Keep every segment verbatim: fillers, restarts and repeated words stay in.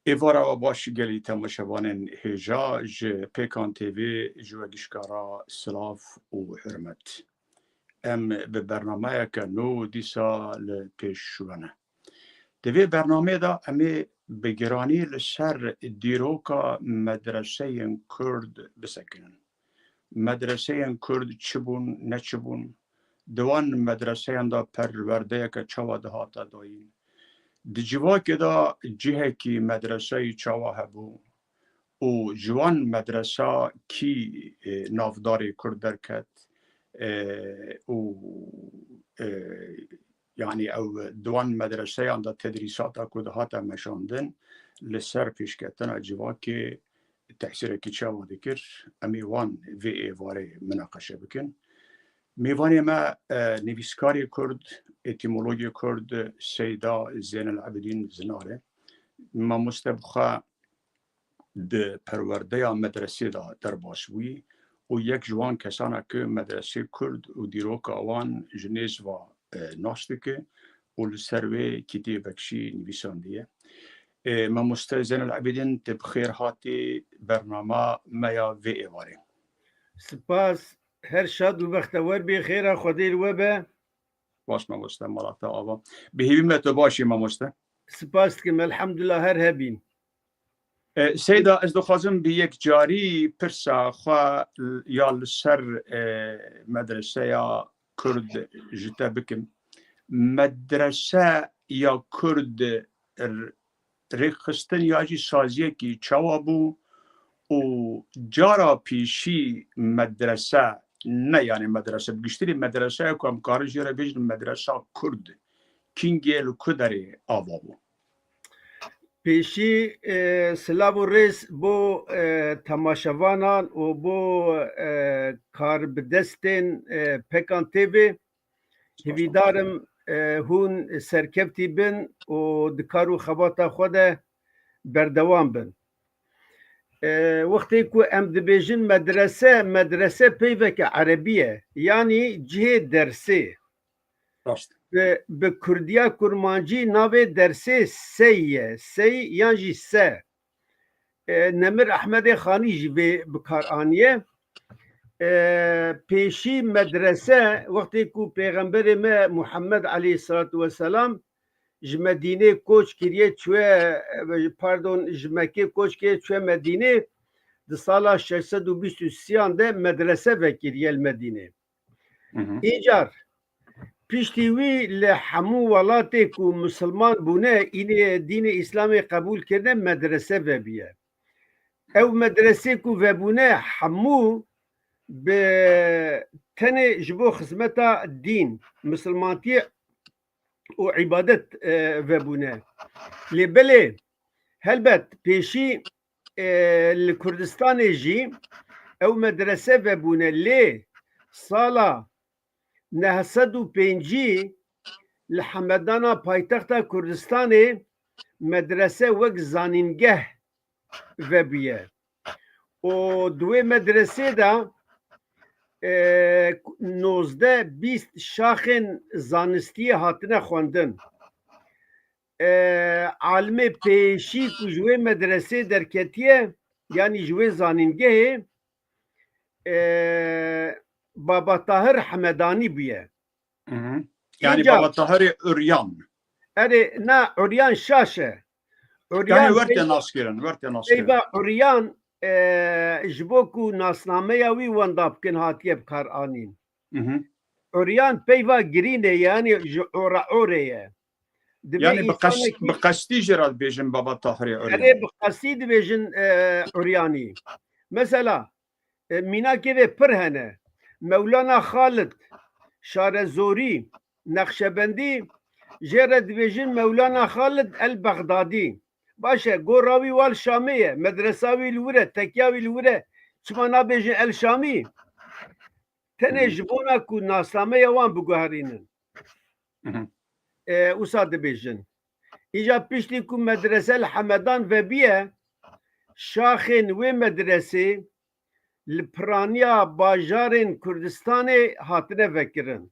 Êvara we baş gelî temaşevanên hêja ji Pêkan T V ji we gişka re silav û hurmet. Em bi bernameyeke nû dîsa li pêş we ne. Di vê bernameyê de em ê bi giranî li ser dîroka medreseyên Kurd bisekinin. Medreseyên Kurd çi bûn, ne çi bûn? Di wan medreseyan de perwerdeyeke çawa dihate dayîn? Di civakê de cihekî medreseyî çawa hebû? Û ji wan medresa kî, e, navdarê Kurd derket? E, û, e, yanî ew di wan medreseyan de tedrîsata ku dihate meşandin li ser pêşketina civakê tesîrekî çawa dikir? Em ê wan vê êvarê minaqeşe bikin. Mêvanê me, e, nivîskarê Kurd, etîmologê Kurd Seyda Zeynel Ebidîn Zinar e. Mamoste bi xwe di perwerdeya medresê de derbas bûyî û yek ji wan kesana ku medresê Kurd û dîroka wan ji nêz ve, e, nas dike û li ser wê kitêbek jî nivîsandiye. E, Mamoste Zeynel Ebidîn, tu bi xêr hatî bernama me ya vê êvarê. Spas, her şad û bextewer bê, xêra Xwedê li we be. Baş mamoste, mala te ava. Bi hêvî me tu baş î mamoste. Spas dikim, elhamdulillah, her hebîn. E, Seyda, ez dixwazim bi yekcarî pirsa xwe ya li ser, e, medreseya Kurd ji te bikim. Medrese ya Kurd r-, rêkxistin ya jî saziyekî çawa bû û cara pêşî medrese, ne, yanî medrese, bi giştirî medreseya ku em karin jê re bêjin medresa Kurd, kîngê li ku derê ava bû? Pêşî, e, silav û rêz bo, e, temaşevanan û bo, e, karbidestên, e, Pêkan T V. Hêvîdar im, e, hûn serkevtî bin û di kar û xebata xwe de berdewam bin. E, wextê ku em dibêjin medrese, medrese peyveke erebî ye, yanî cihê dersê. Rast. Bi, bi kurdiya kurmancî navê dersê sey ye, sey yan jî se. E, Nemir Ehmedê Xanî jî vê bi kar aniye. E, pêşî medrese, wextê ku Pêxemberê me Muhammed aleyhissalatu vesselam ji Medînê koç kiriye çûye, e, pardon, ji Mekkê koç kiriye çûye Medînê, di sala şeş sed û bîst û sêyan de medrese vekiriye li Medînê. Hı hı. Încar piştî wî li hemû welatê ku misilman bûne, înê dînê Îslamê qebûl kirine, medrese vebiye. Ew medresê ku vebûne hemû bi tenê ji bo xizmeta dîn, misilmantiyê û îbadet, e, vebûne. Lê belê, helbet pêşî, e, li Kurdistanê jî ew medrese vebûne, lê sala neh sed û pêncî li Hemedana paytexta Kurdistanê medrese wek zanîngeh vebûye. Û di wê medresê de, e, nozdeh bîst şaxên zanistiyê hatine xwendin. E, alimê pêşî ku ji wê medresê derketiye, yanî ji wê zanîngehê, e, Baba Tahir Hemedanî bûye. Hı hı. Yanî Baba Tahirê Uryan. Erê, na, Uryan şaş e. Uryan, yanî werte naskirin, werte naskirin. Peyva Uryan, e, ji bo ku nasnameya wî wenda bikin hatiye bi kar anîn. Hı hı. Uryan peyva girîn e, yanî ji ora orê ye. Dibê, yanî bi qest-, însanekî bi qestî jê re dibêjin Baba Tahirê Uryan. Erê, bi qestî dibêjin, e, Uryanî. Mesela, e, mînakê vê pir hene. Mewlana Xalid, Şarezorî, Nexşebendî, jê re dibêjin Mewlana Xalid el Bexdadî. Baş e, gora wî wal Şamê ye, medresa wî li wir e, tekiya wî li wir e. Çima nabêjin el Şamî? Tenê, hı hı, ji bona ku nasnameya wan biguherînin. Hı hı. E, wisa dibêjin. Îja piştî ku medrese li Hemedan vebiye, şaxên wê medresê li piraniya bajarên Kurdistanê hatine vekirin.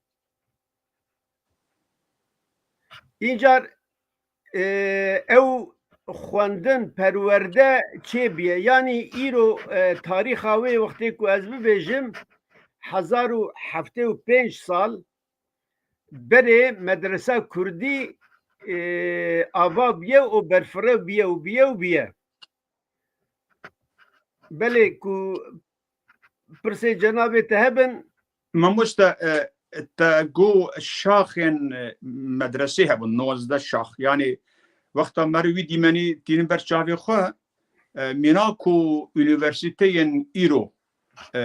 Încar, e, ew xwendin, perwerde çêbiye. Yanî îro, e, tarîxa wê wextê ku ez bibêjim, hezar û heftê û pênc sal berê medresa kurdî, e, ava biye û berfireh biye û biye û biye. Belê ku pirsê cenabê te hebin. Mamoste, e, te got şaxên, e, medresê hebûn, nozdeh şax. Yanî wexta me re wî dîmenî tînin ber çavê xwe, e, mîna ku unîversîteyên îro, e,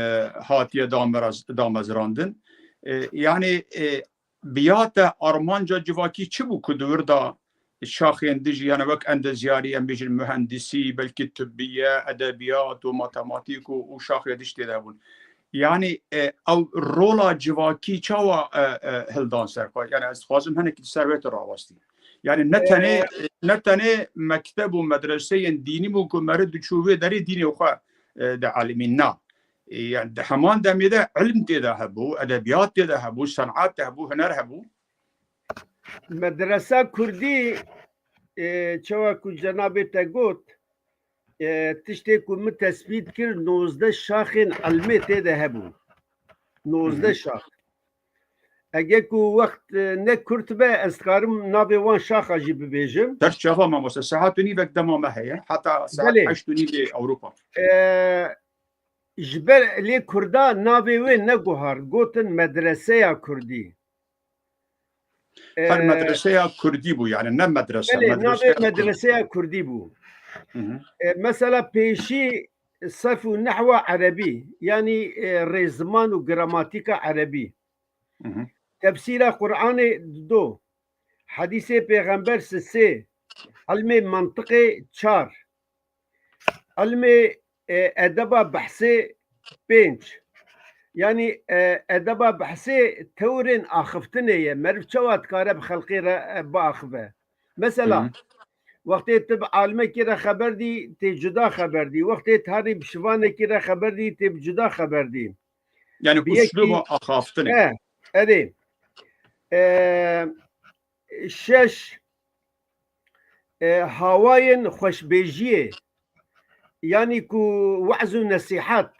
hatiye dameraz-, damezrandin. E, yanî, e, bi ya te armanca civakî çi bû ku di wir de şaxên dijî, yani wek endezyarî, em bêjin muhendisî, belkî tibbiye, edebiyat û matematîk û, û şaxê dij tê de bûn. Yani, e, ew rola civakî çawa, e, e, hildan ser xwe? Yani ez dixwazim hinekî li ser wê tu rawestî. Yani ne tenê, e, ne tenê mekteb û medreseyên dînî bûn ku meriv diçû wê derê dînê xwe, e, dielîmîn. Na. E, yani di heman demê de ilm tê de hebû, edebiyat tê de hebû, senat tê hebû, huner hebû. Medresa Kurdî, e, çawa ku cenabê te got, e, tiştê ku min tespît kir, nozdeh şaxên ilmê tê de hebûn. Nozdeh Hı hı. şax. Ege ku wext, e, ne kurt be, ez dikarim navê wan şaxa jî bibêjim. Ders çava mamoste, saet û nîvek dema me heye, heta saet Belê. heşt û nîvê Ewropa. E, ji ber lê Kurda navê wê neguhar, gotin Medreseya Kurdî. Her E, medreseya Kurdî bû, yani ne medrese, Belê, medreseya navê Kurdî. Medreseya Kurdî bû. Hı hı. E, mesela pêşî serf û nehwa erebî, yanî, e, rêziman û gramatîka erebî. Hı hı. Tefsîra Qur'anê dido, hedîsê pêxember sisê, ilmê mantiqê çar, ilmê, e, edeba behsê pênc. Yanî, e, edeba behsê tewrên axiftinê ye. Meriv çawa dikare bi xelqê re, e, biaxive? Mesela, Hı hı. wextê tu bi alimekî re xeber dî, tê cuda xeber dî. Wextê tu herî bi şivanekî re xeber dî, tê bi cuda xeber dî. Yani Bi yekî usluba axaftinê. E, erê. E, şeş, e, hawayên xweşbêjiyê. Yanî ku we'z û nesîhet.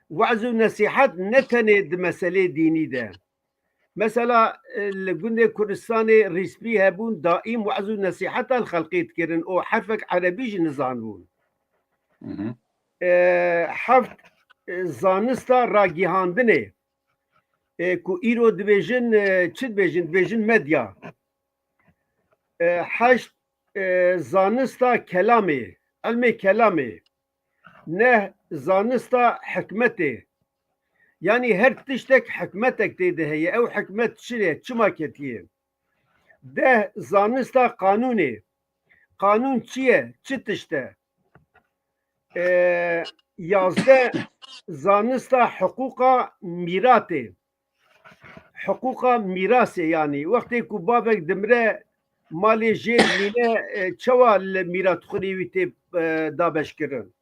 We'z û nesîhet ne tenê di meselê dînî de. Mesela, e, li gundê Kurdistanê rîspî hebûn, daîm we'z û nesîheta li xelkê dikirin û herfek erebî jî nizanibûn. Hı hı. E, heft, e, zanista ragihandinê, e, ku îro dibêjin, e, çi dibêjin? Dibêjin medya. E, heşt, e, zanista kelamê, ilmê kelamê. Neh, zanista hikmetê. Yanî her tiştek hikmetek tê de heye. Ew hikmet çi ye? Çima ketiye? Deh, zanista qanûnê. Qanûn çi ye? Çi tişt e? E, yazdeh, zanista hiqûqa mîratê. Hiqûqa mîrasê, yanî wextê ku bavek dimire, malê jê dimîne, e, çawa li mîratxurê wî tê, e, dabeşkirin?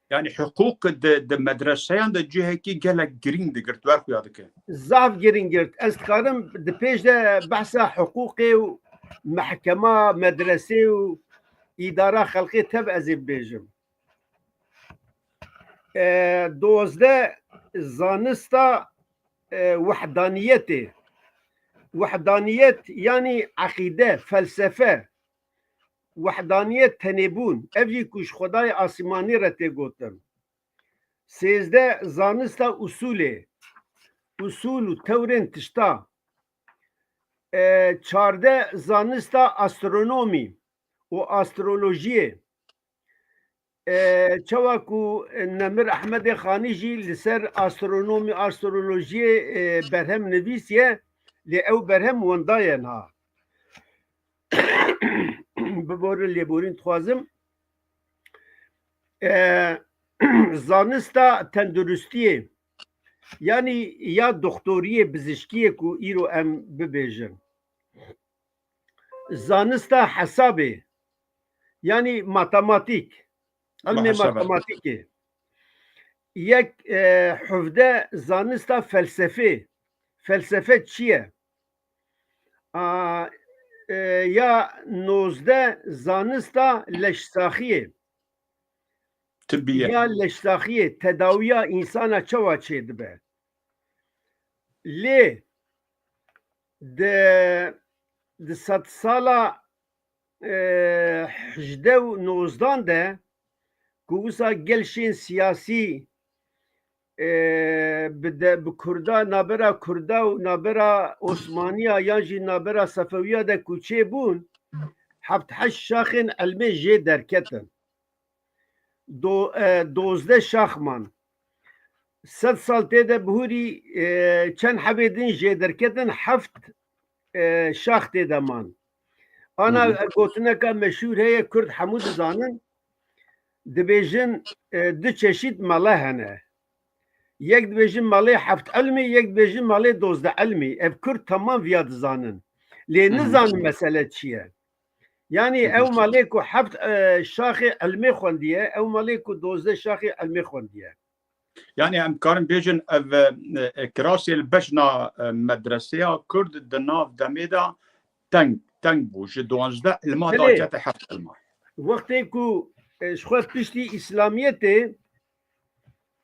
Yani hiqûq di, di medreseyan de cihekî gelek girîng digirt, wer xuya dike. Zaf girîng girt. Ez dikarim di pêş de behsa hiqûqê û mehkema, medresê û îdara xelkê tev ez ê bibêjim. E, dozdeh, zanista, e, wehdaniyetê. Wehdaniyet yanî eqîde, felsefe. Wehdaniyet tenêbûn. Ev jî ku ji Xwedayê asîmanî re tê gotin. Sêzdeh, zanista usûlê. Usûl û tewrên tişta. E, çardeh, zanista astronomî û astrolojiyê. E, çawa ku Nemir Ehmedê Xanî jî li ser astronomî, astrolojiyê, e, berhem nivîsiye, lê ew berhem winda ye niha. Biborin, lêborîn dixwazim. E, zanista tenduristiyê, yanî ya doktoriyê, bizişkiyê ku îro em bibêjin. Zanista hesabê, yanî matematîk, ilmê Muhasebe. matematîkê. Yek, e, hevdeh, zanista felsefê. Felsefe çi ye? A, e, ya nozdeh zanista leşsaxiyê. Tibbiye. Ya leşsaxiyê, tedawiya însana çawa çêdibe. Lê di, di sedsala, e, hejdeh û nozdan de ku wisa gel şên siyasî, e, bi de, bi Kurda, nabera Kurda û nabera Osmaniya yan jî nabera Sefewiya de ku çêbûn, heft heşt şaxên ilmê jê derketin. Do-, e, dozdeh şax man. Sed sal tê de bihûrî, e, çend hebê din jê derketin, heft, e, şax tê de man. Ana, Hı hı. gotineka meşhûr heye, Kurd hemû dizanin. Dibêjin, e, du çeşît mele hene. Yek dibêjin melê heft ilmî, yek dibêjin melê dozdeh ilmî. Ev Kurd temam viya dizanin. Lê Hı hı. nizanin mesele çi ye. Yanî Hı hı. ew malê ku heft, e, şaxê ilmê xwendiye, ew malê ku dozdeh şaxê ilmê xwendiye. Yanî em karin bêjin ev, e, e, kirasê li bejna, e, medreseya Kurd di nav demê de teng, teng bû. Ji duwazdeh ilma Belê. dakete heft ilma. Wextê ku, e, ji xwe piştî Îslamiyetê,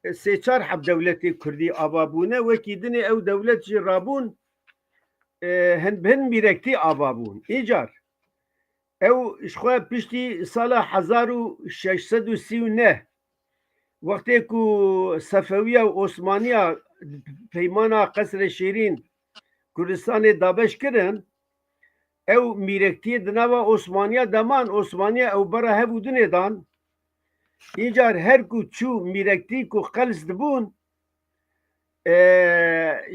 e, sê çar heb dewletê Kurdî ava bûne, wekî dinê ew dewlet jî rabûn, e, hin bi hin mîrektî ava bûn. Îcar ew ji xwe piştî sala hezar û şeş sed û sî û neh, wextê ku Sefewiya û Osmaniya peymana Qesrê Şêrîn Kurdistanê dabeş kirin, ew mîrektiyê di nava Osmaniya de man, Osmaniya ew bera hev û dinê dan. Îcar her ku çû mîrektî ku qels dibûn, e,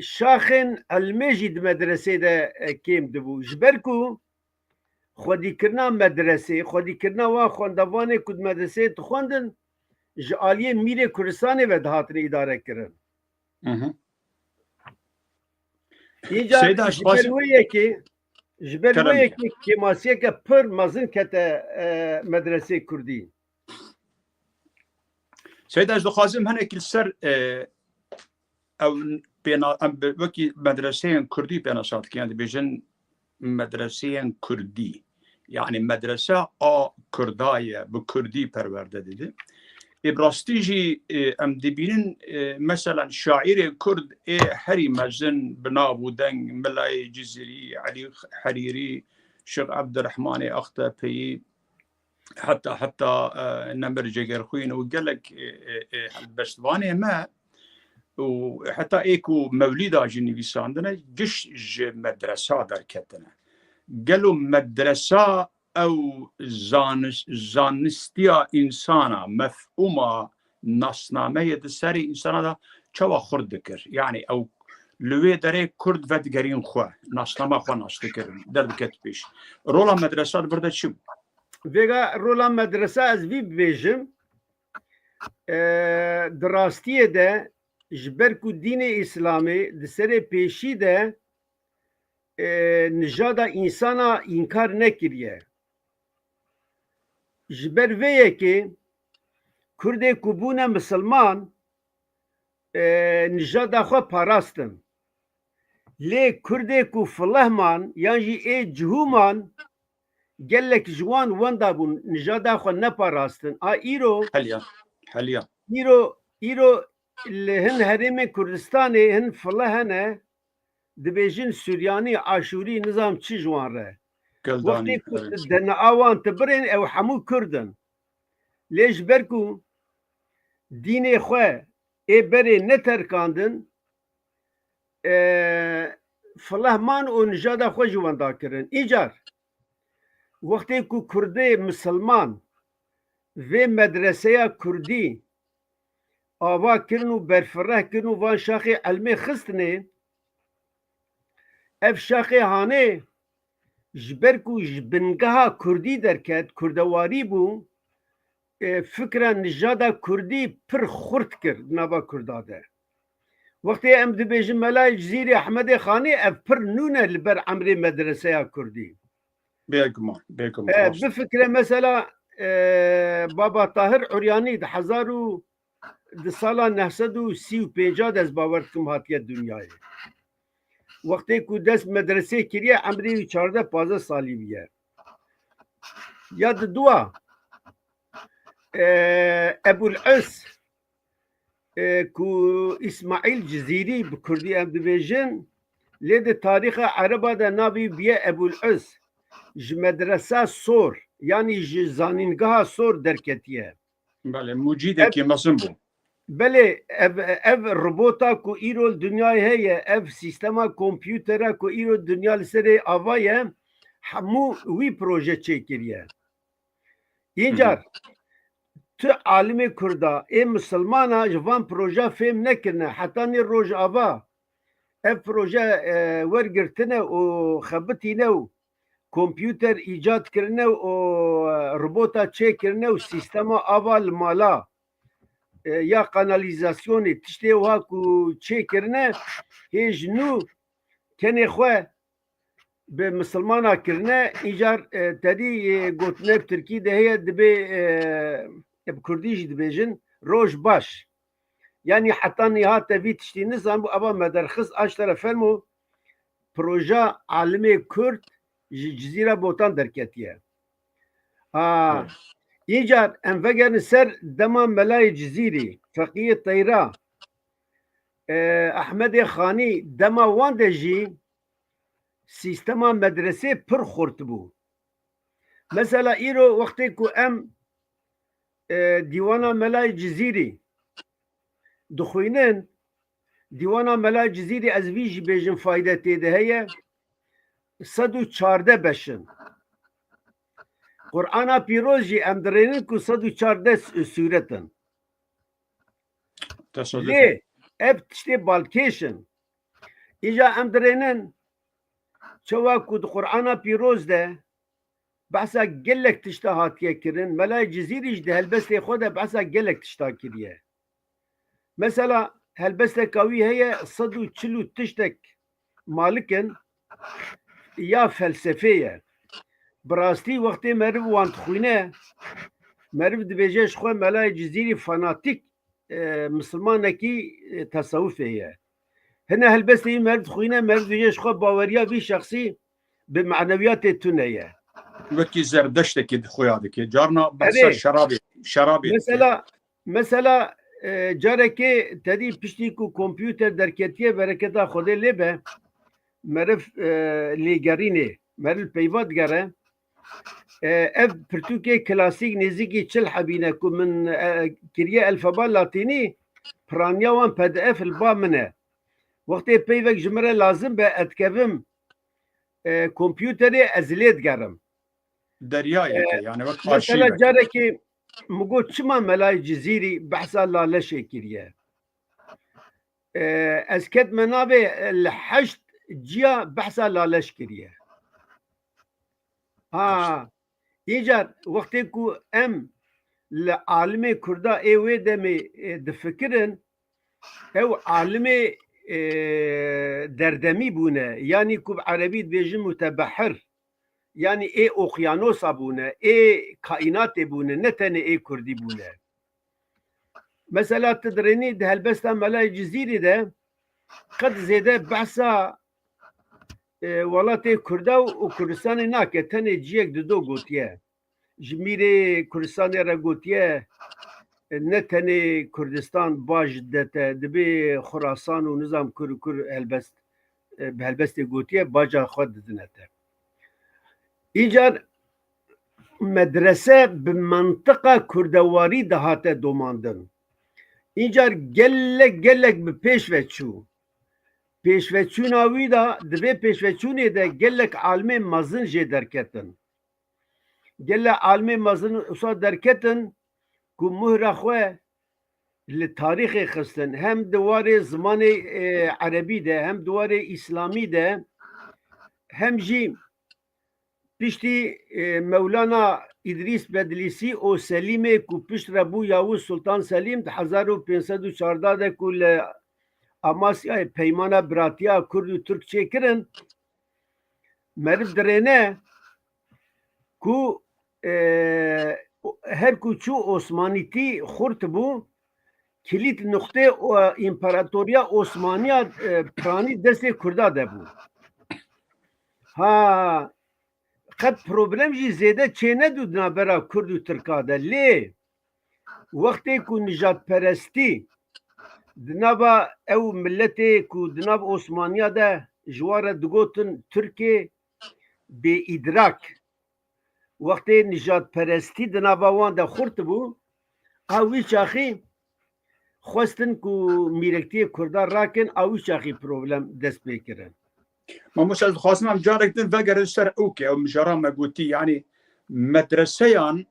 şaxên ilmê jî di medresê de, e, kêm dibû. Ji ber ku xwedîkirina medresê, xwedîkirina wan xwendevanê ku di medreseyê dixwendin, ji aliyê mîrê Kurdistanê ve dihatin îdare kirin. Hı hı. Îcar Seyda, ji ber wê yekê, ji ber wê yekê kêmasiyeke pir mezin kete, e, medresê Kurdî. Seyda, ez dixwazim hinekî li ser, e, ew pêna-, em bi, wekî medreseyên Kurdî pênaşa dikin, yan dibêjin medreseyên Kurdî. Yanî medrese a Kurda ye, bi Kurdî perwerde dide. Ê bi rastî jî, e, em dibînin, e, meselen şaîrê Kurd ê herî mezin bi nav û deng Milayê Cizîrî, Elî Herîrî, Şêx Ebdirehmanê Axtepeyî, heta, heta, e, Nemir Cegerxwîn û gelek, e, e, e, helbestvanê me û heta ê ku Mewlîda jî nivîsandine, giş ji medresa derketine. Gelo medresa ew zanis-, zanistiya însana, mefhûma nasnameyê di serê însana de çawa xurt dikir? Yanî ew li wê derê Kurd vedigerîn xwe, nasnama xwe nas dikirin, derdiket pêş. Rola medresa di vir de çi bû? Vêga rola medresa ez vî bibêjim, e, di rastiyê de ji ber ku dînê Îslamê di serê pêşî de, e, nijada însana înkar nekiriye. Ji ber vê yekê Kurdê ku bûne misilman, e, nijada xwe parastin. Lê Kurdê ku fileh man yan jî ê cihû man, gelek ji wan wenda bûn, nijada xwe neparastin. A îro, Heliya, heliya. îro, îro li hin herêmên Kurdistanê hin fileh hene, dibêjin Suryanî, Aşûrî, nizam çi ji wan re. Geldanî, Wextê ku evet. D N A wan tu birên, ew hemû Kurd in. Lê ji ber ku dînê xwe ê berê neterkandin, e, fileh man û nijada xwe ji wenda kirin. Îcar, wextê ku Kurdê misilman vê medreseya Kurdî ava kirin û berfireh kirin û van şaxê elmê xistinê, ev şaxê hanê ji ber ku ji bingeha Kurdî derket, Kurdewarî bû, e, fikra nijada Kurdî pir xurt kir di nava Kurda de. Wextê em dibêjin Mela Cizîrê Ehmedê Xanî, ev pir nû ne li ber emrê medreseya Kurdî. Bêguman, bêguman, E, rast. Bifikre mesela, e, Baba Tahir Uryanî di hezar û, di sala neh sed û sî û pênc de ez bawer dikim hatiye dinyayê. wextê ku dest medresê kiriye, emrê wî çardeh pazdeh salî bûye. Ya di dua, e, Ebul Us, e, ku Îsmaîl Cizîrî bi kurdî em dibêjin, lê di tarîxa ereba de navê wî bûye Ebul Us, ji medresa Sor, yanî ji zanîngeha Sor derketiye. Belê, mucîdekî mezin bû. Belê, ev, ev robota ku îro li dinyayê heye, ev sîstema kompûtera ku îro dinya li serê ava ye, hemû wî proje çêkiriye. Încar tu alimê Kurda, ê misilmana ji van proja fêm nekirine, hetanî Rojava ev proje, e, wergirtine û xebitîne û kompûter îcad kirine û, e, robota çêkirine û sîstema ava li mala, e, ya kanalîzasyonê, tiştê wiha ku çêkirine, hê ji nû kenê xwe bi misilmana kirine, îcar, e, tedî, e, gotine bi tirkî de heye, dibê, e, e, bi kurdî jî dibêjin, roj baş. Yanî heta niha te vî tiştî nizanibû, eva me derxist, aştere fermo, proja alimê Kurd ji Cizîra Botan derketiye. Ha, Evet. Îcar em vegerin ser dema Melayê Cizîrî, Feqiyê Teyra, e, Ehmedê Xanî, dema wan de jî sîstema medresê pir xurt bû. Mesela îro wextê ku em, e, dîwana Melayê Cizîrî dixwînin, dîwana Melayê Cizîrî, ez vî jî bêjim fayde tê de heye, sed û çardeh beş in. Qur'ana Pîroz jî em dirênin ku sed û çardeh s-, sûret in. Tesadüf Lê e. Ev tiştê balkêş in. Îja em dirênin, çawa ku di Qur'ana Pîroz de behsa gelek tişta hatiye kirin, Melayê Cizîrî jî di helbestê xwe de behsa gelek tişta kiriye. Mesela helbesteka wî heye, sed û çil û tiştek malik in, ya felsefê ye. Bi rastî wextê meriv wan dixwîne, meriv dibêje ji xwe Melayê Cizîrî fanatîk, e, misilmanekî, e, tesewufê ye. Hine helbestê wî meriv dixwîne, meriv dibêje ji xwe baweriya vî şexsî bi manewiyatê tune ye. Wekî Zerdeştekî di xwe ya dike. Carna behsa Erê. şerabê, şerabê dike. Mesela, mesela, e, carekê tedî piştî ku kompûter derketiye, bereketa Xwedê lê be, meriv, e, lêgerînê, meriv peyva digere. E, ev pirtûkê klasîk nêzîkî çil hebî ne ku min, e, kiriye elfeba latînî, piraniya wan P D F li ba min e. Wextê peyvek ji min re lazim be, ez dikevim, e, kompûterê, ez lê digerim. Deryayeke, E, yani wek mesela arşîvek. Carekê min got, çima Melayê Cizîrî behsa Laleşê kiriye? E, ez ketme navê, e, li heşt ciya behsa Laleş kiriye. Ha, Îcar wextê ku em li alimê Kurda ê wê demê, e, difikirin, ew alimê, e, derdemî bûne, yanî ku bi erebî dibêjin mutebehir, yanî ê oqyanosa bûne, ê kaînatê bûne, ne tenê ê Kurdî bûne. Mesela tu dirênî di helbesta Melayê Cizîrî de qet zêde behsa, e, welatê Kurda û Kurdistanê nake, tenê ciyek dido gotiye. Ji mîrê Kurdistanê re gotiye, e, ne tenê Kurdistan baş didete, dibê Xurasan û nizam kur û kur helbest, e, bi helbestê gotiye, baca xwe didinete. Îcar medrese bi mantiqa kurdewarî dihate domandin. Îcar gelek, gelek bi pêş ve çû. Pêşveçûna wî de, di vê pêşveçûnê de gelek alimê mezin jê derketin. Gelek alimê mezin wisa derketin ku muhra xwe li tarîxê xistin, hem di warê zimanê, e, erebî de, hem di warê îslamî de, hem jî piştî, e, Mewlana Îdrîs Bedlîsî û Selîmê ku pişt re bû Yavuz Sultan Selîm di hezar û pênc sed û çardeh de ku li Amasyayê Peymana Biratiya Kurd û Tirk çêkirin, meriv dirêne ku, e, her ku çû Osmanîtî xurt bû, kilît nuqtê o, împaratoriya Osmaniya, e, piranî destê Kurda de bû. Ha, qet problem jî zêde çê nedû di navbera Kurd û Tirka de. Lê wextê ku nijadperestî di nava ew miletê ku di nav Osmaniya de ji wan re digotin Tirkê bêîdrak, wextê nijadperestî di nava wan de xurt bû, a wî çaxî xwestin ku mîrektiyê Kurda rakin, a wî çaxî problem dest pê kirin. Mamoste, ez dixwazim em carek din vegerin ser ew ke ew mijara me gotî, yanî medreseyan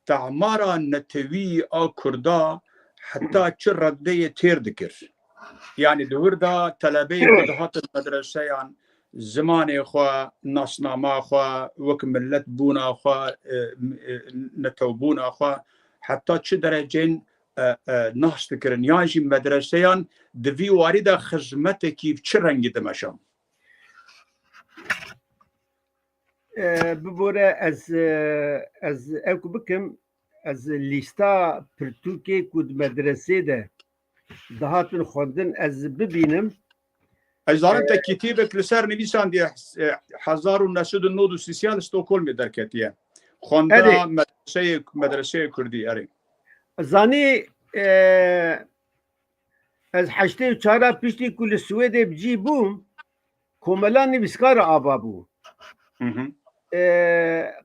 tamara netewî a Kurda heta çi redeyê têr dikir? Yanî di wir de telebeyê ku dihatin medreseyan zimanê xwe, nasnama xwe, wek milet bûna xwe, e, e, netewbûna xwe, heta çi derecên, e, e, nas dikirin? Yan jî medreseyan di vî warî de xizmetekî bi çi rengî dimeşan? E, bibore ez, e, ez ew ku bikim, ez lîsta pirtûkê ku di medresê de dihatin xwendin ez bibînim. Ez zanim te E, kitêbek li ser nivîsandiye, e, hezar û neh sed û nod û sê li Stockholmê derketiye. Xwendina Erê. medreseyê, medreseyê Kurdî, erê. Zanî, e, ez heştê û çar piştî ku li Swêdê bi cî bûm, komela nivîskara ava bû. Hı hı. E,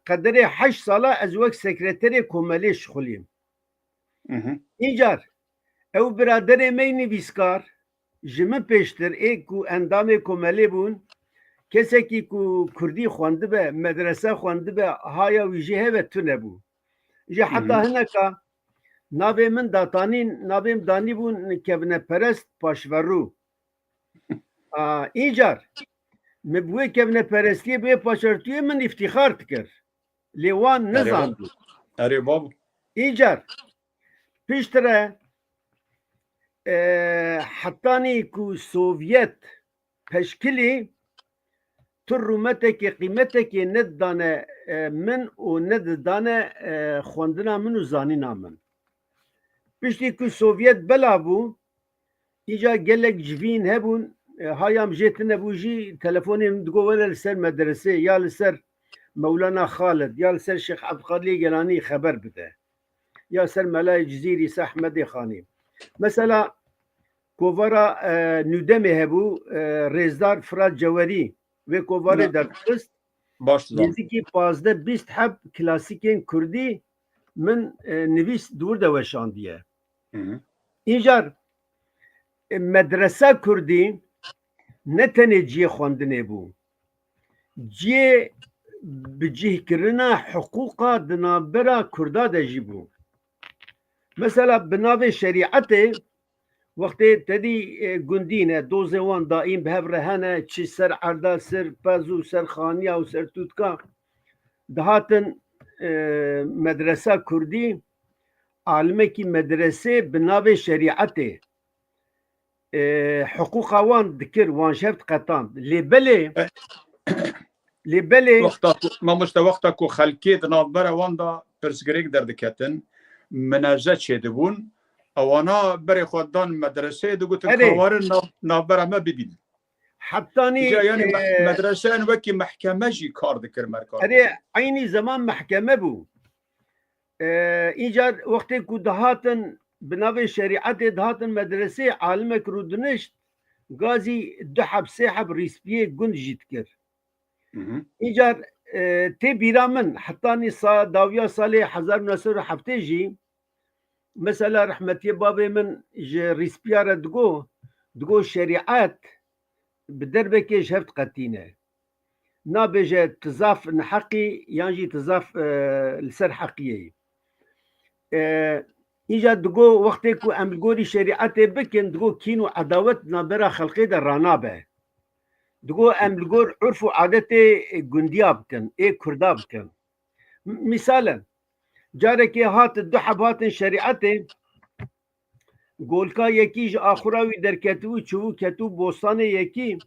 qederê heşt sala ez wek sekreterê komelê şixulîm. Hı hı. Încar, ew biraderê me yî nivîskar, ji min pêştir ê ku endamê komelê bûn, kesekî ku kurdî xwendibe, medrese xwendibe, haya wî jê heve tune bû. Ji Hı heta hı. hineka navê min datanîn, navê min danîbûn kevneperest paşverû. A, încar, min bi wê kevneperestiyê, bi wê paşvertiyê min îftîxar dikir. Lê wan Erê, nizandî. Erê, bab. Încar, piştre, e, hetanî ku Sovyet peşkilî, tu rûmetekê, qîmetekê nedidane, e, min û nedidane, e, xwendina min û zanîna min. Piştî ku Sovyet belav bû, îca gelek civîn hebûn, e, hayam jê tune bû jî, telefonê min digot, were li ser medresê, ya li ser Mewlana Xalid, ya li ser Şêx Ebdulkadirê Gelanî xeber bide. Ya ser Melayê Cizîrî, ser Ehmedê Xanî. Mesela, kovara, e, Nûdemê hebû, e, Rêzdar Firat Cewerî, wê kovarê Na- derdixist. Baş dizan. Nêzîkî pazdeh bîst heb klasîkên kurdî min, e, nivîs di wir de weşandiye. Hı hı. Încar, e, medresa kurdî ne tenê cihê xwendinê bû. Cihê bicihkirina hiqûqa di navbera kurda de jî bû. Mesela bi navê şerîetê, wextê te dî, e, gundî ne, dozê wan daîm bi hev re hene, çi ser erda, ser pez û ser xaniya û ser tûtka dihatin, e, medresa kurdî, alimekî medresê bi navê şerîetê, e, hiqûqa wan dikir, wan ji hev diqetand. Lê belê, E, lê belê Wexta ku, mamoste, wexta ku xelkê di navbera wan de pirsgirêk derdiketin, mineze çêdibûn, ewana berê xwe dan medreseyê, digotin, Erê. Ka warin nav-, navbera me bibînin. Hetanî, Îca, yanî me-, e, medreseyan wekî mehkeme jî kar dikir merkar Erê, dikir. Eynî zeman mehkeme bû. E, Încar wextê ku dihatin bi navê şerîetê dihatin medresê, alimek rûdinişt, gazî du heb, sê heb rîspiyê gund jî dikir. Hı hı. Încar, e, tê bîra min, hetanî sa-, dawiya salê hezar û neh sed û heftê jî, mesela rehmetiyê bavê min ji rîspiya re digo, digo şerîet bi derbekê ji hev diqetîne. Nabêje tu zaf neheqî yan jî tu zaf, e, li ser heqiyê yî. E, Îca digo wextê ku em li gorî şerîetê bikin, digo kîn û edawet di navbera xelkê de ranabe. Digo em li gor urf û adetê gundiya bikin, ê kurda bikin. M-, mîsal e, carekê hat du heb hatin şerîetê, golka yekî ji axura wî derketibû, çûbû ketibû bostanê yekî,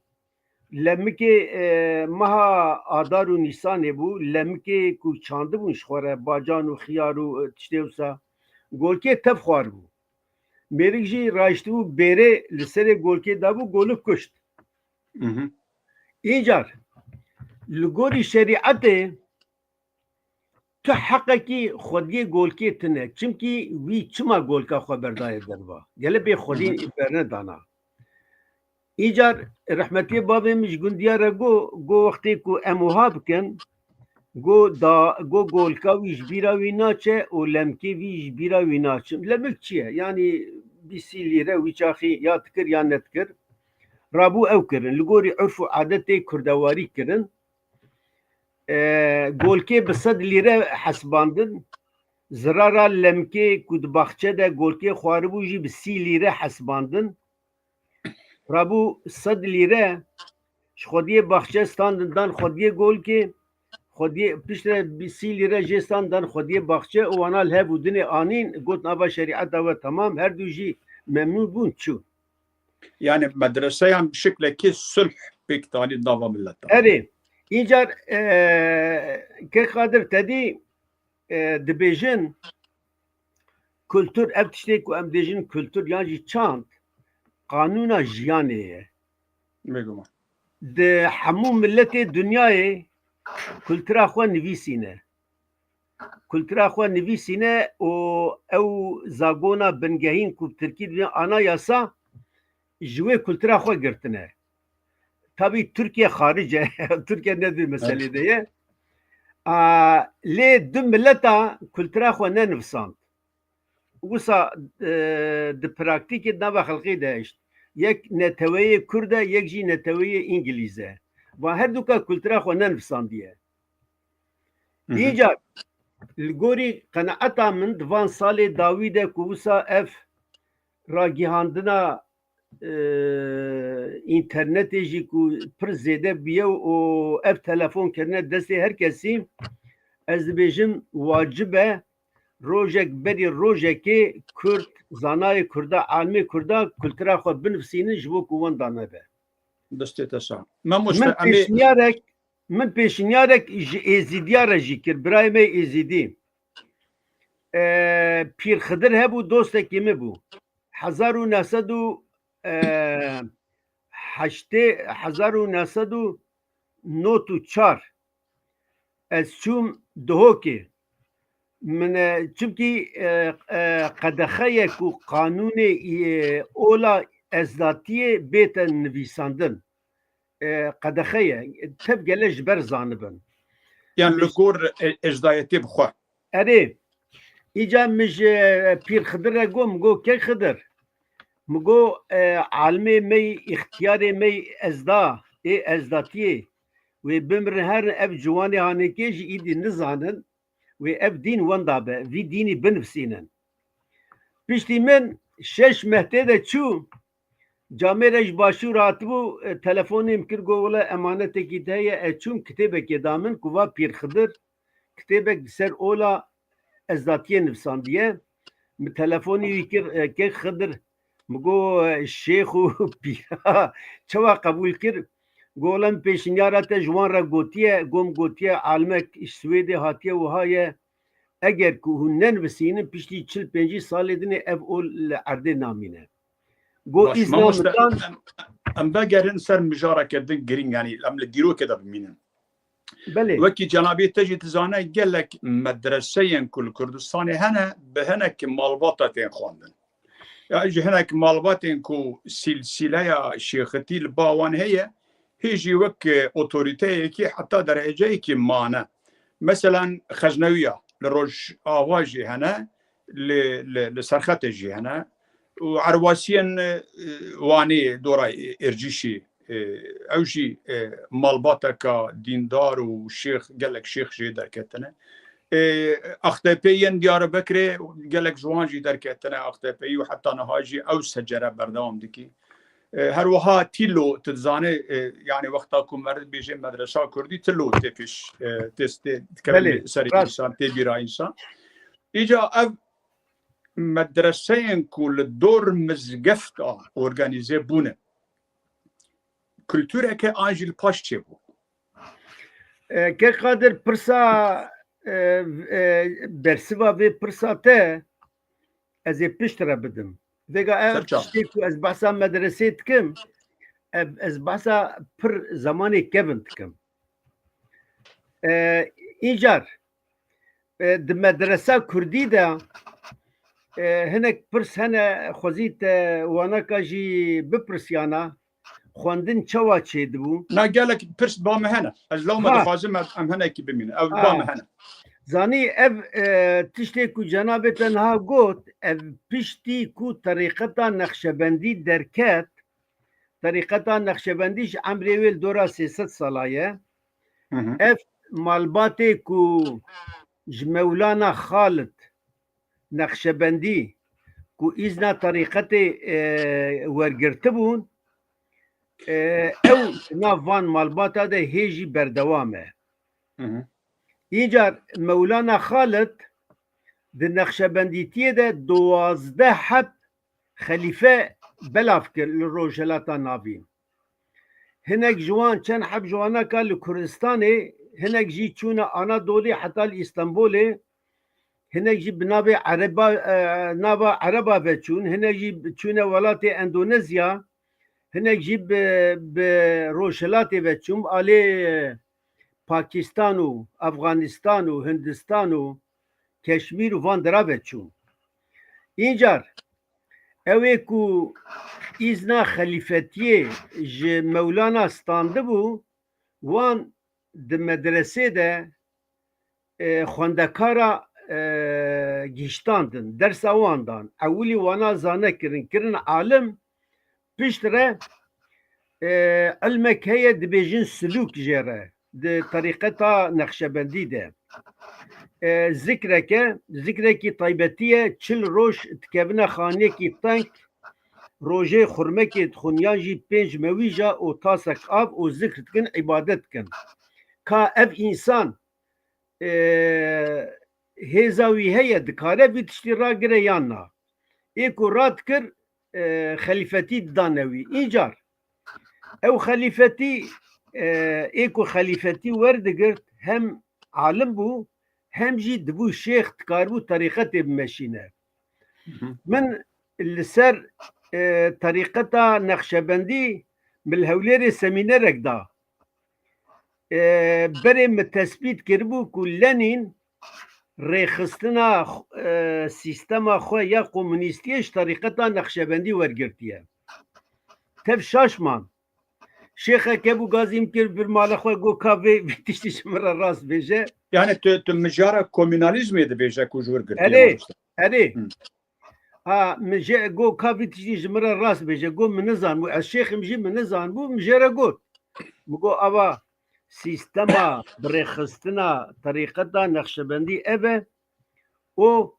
lemikê, e, meha Adar û Nîsanê bû, lemikê ku çandibûn ji xwe re, bacan û xiyar û, e, tiştê wisa, golkê tev xwaribû. Mêrik jî raştibû bêrê li serê golkê dabû, golik kuşt. Mhm. Încar li gorî şerîetê tu heqekî xwediyê golkê tine. Çimkî wî çima golka xwe berdaye derva? Gele bê xwedî Mhm. bernedana. Îcar rehmetiyê bavê min ji gundiya re got, got wextê ku em wiha bikin, got da, got golka wî ji bîra wî naçe û lemkê wî ji bîra wî naçin. Lemik çi ye? Yanî bîsî lîre wî çaxî ya dikir ya nedikir. Rabû ew kirin. Li gorî urf û adetê kurdewarî kirin. E, golkê bi sed lîre hesibandin. Zirara lemkê ku di baxçe de golkê xwaribû jî bi sî lîre hesibandin. Rabû sed lîre ji xwediyê baxçe standin dan xwediyê golkê. Xwediyê piştre bi sî lîre jê standin dan xwediyê baxçe û wana li hev û dinê anîn, gotin ava şerîeta we temam, her du jî memnûn bûn, çû. Yani medreseyan bi şeklekî sulh pêk tanî nava millet de. Erê, încar, e, Kek Qadir te dî, e, dibêjin kultur, ev tiştê ku em dêjin kultur yan jî çand, qanûna jiyanê ye. Bêguman. Di hemû milletê dinyayê kultura xwe nivîsîne. Kultura xwe nivîsîne û ew zagona bingehîn ku bi tirkî dibê anayasa, ji wê kultura xwe girtine. Tabî Tirkiye xaric e, Tirkiye ne di vê meselê de ye. A, lê du mileta kultura xwe nenivsand. Wisa, e, di praktîkê nava xelkê de hişt. Yek neteweyê Kurd e, yek jî neteweyê Îngilîz e. Van her duka kultura xwe nenivsandiye. Hı hı. Încar li gorî qenaeta min di van salê dawî de ku wisa ev ragihandina, e, înternetê jî ku pir zêde bûye û ev telefon kirine destê her kesî, ez dibêjim wacib e rojek berî rojekê Kurd, zanayê Kurda, alimê Kurda kultura xwe binivîsînin ji bo ku wenda nebe. Destê te sax. Mamoste, Min em ê pêşniyarek, min pêşniyarek ji Êzîdiya re jî kir, birayê me Êzîdî. E, Pîr Xidir hebû, dostekî min bû. Hezar û neh sed û, e, heştê, hezar û neh sed û nod û çar ez çûm Duhokê. Min, e, çimkî, e, e, qedexe ye ku qanûnê, e, ola ezdatiyê bête nivîsandin. E, qedexe ye. Tev gele ji ber zanibin. Yan li gor, e, ecdayetê bi xwe. Erê, îca min ji Pîr Xidir re got, min got, Kek Xidir, min got, e, alimê me yî, îxtiyarê me yî ezda, ê ezdatiyê, wê bimirin herin ev ciwanê hanekê jî îdî nizanin, wê ev dîn wenda be, vî dînî binivîsînin. Piştî min şeş meh tê de çû, camêrek ji başûr hatibû, e, telefonê min kir, got, wele emanetekî te heye, ez çûm kitêbekê da min, ku va Pîr Xidir, kitêbek li ser ola ezdatiyê nivîsandiye. Min telefonî wî kir, e, Kek Xidir, min got, e, şêx û pîra çawa qebûl kir? Got, wele min pêşinyara te ji wan re gotiye, got, min gotiye, alimek ji Swêdê hatiye, wiha ye, eger ku hûn nenivîsînin, piştî çil pêncî salê dinê ev ol li erdê namîne. Got, Baş, îzna mamoste, min dan. Em, em vegerin ser mijareke din girîng, yanî em li dîrokê de bimînin. Belê. Wekî cenabê te jî dizane, gelek medreseyên ku li Kurdistanê hene, bi hinek malbata tên xwendin. Ya ji hinek malbatên ku sîlsîleya şêxitî li ba wan heye, hê jî wek, e, otorîteyekî heta dereceyekî mane. Meselan, Xeznewiya li Rojava jî hene, li, li, li Serxetê jî hene. Û Erwasiyên, e, Wanê, dora Êrcîşî, e, ew jî, e, malbateka dîndar û şêx, gelek şêx jê derketine. E, Axtepê yên Diyarbekirê gelek ji wan jî derketine Axtepeyî û heta niha jî ew secere berdewam dikî. E, her wiha Tîlo, tu dizanî, e, yanî wexta ku meriv bêje medresa kurdî, Tîlo tê pêş, e, tê, tê dikeve Belê, ser rast. Însan, tê bîra însan. Îca ev medreseyên ku li dor mizgefta organîze bûne, kultureke an jî li paş çêbû? E, Kek Qadir, pirsa, e, e, bersiva vê pirsa te ez ê pişt re bidim. Vêga ev tiştê ku ez behsa medresê dikim, ev, ez behsa pir zemanê kevin dikim. E, Încar, e, di medresa kurdî de, e, hinek pirs hene, xwezî te wanaka jî bipirsiyana, xwendin çawa çêdibû? Na gelek pirs ba me hene. Ez lewma Ha. dixwazim em, em hinekî bimînin. Ev Ha. ba me hene. Zanî ev, e, tiştê ku cenabê te niha got, ev piştî ku terîqeta Nexşebendî derket, terîqeta Nexşebendî ji emrê wê li dora sê sed sala ye. Hı hı. Ev malbatê ku ji Mewlana Xalid Nexşebendî ku îzna terîqetê, e, wergirtibûn, e, ew di nav van malbata de hê jî berdewam e. Hı hı. Încar Mewlana Xalid di Nexşebendîtiyê de duwazdeh heb xelîfe belav kir li Rojhilata Navîn. Hinek ji wan, çend heb ji wanaka li Kurdistanê, hinek jî çûne Anadolê heta li Îstanbulê, hinek jî bi navê Ereba, e, nava Ereba ve çûn, hinek jî çûne welatê Endonezya, hinek jî bi, bi Rojhilatê ve çûn, alê Pakistan û Afganistan û Hindistan û Keşmîr û van dira ve çûn. Încar, ew ê ku îzna xelîfetiyê ji Mewlana standibû, wan di medresê de, e, xwendekara, e, gihiştandin, dersa wan dan. Ewilî wana zane kirin, kirin alim, pişt re, e, ilmek heye dibêjin silûk jê re di terîqeta Nexşebendî de. E, zikreke, zikrekî taybetî ye, çil roj dikevine xaniyekî teng, rojê xurmekê dixwin yan jî pênc mewîja û tasek av û zikr dikin, îbadet dikin. Ka ev însan, e, hêza wî heye, dikare vî tiştî ragire yan na? Ê ku radikir, e, xelîfetî didane wî. Încar ew xelîfetî, e, ê ku xelîfetî werdigirt hem alim bû, hem jî dibû şêx, dikaribû terîqetê bimeşîne. Hı hı. Min li ser, e, terîqeta Nexşebendî min li Hewlêrê semînerek da. E, berê min tespît kiribû ku Lenîn rêxistina xw-, e, sîstema xwe ya komunîstiyê ji terîqeta Nexşebendî wergirtiye. Tev şaş man. Şêxek hebû gazî min kir vir mala xwe, got, ka vê, vê tiştî ji min re rast bêje. Yani tu, tu mijara komünalizmê dibêje ku ji wir girtiye Erê, mamoste. Erê. Hı. Ha, min jê got, ka vî tiştî ji min re rast bêje. Got, min nizanbû. Ez şêxim jî, min nizanbû. Min jê re got. Min got, ava sîstema birêxistina terîqeta Nexşebendî ev e. O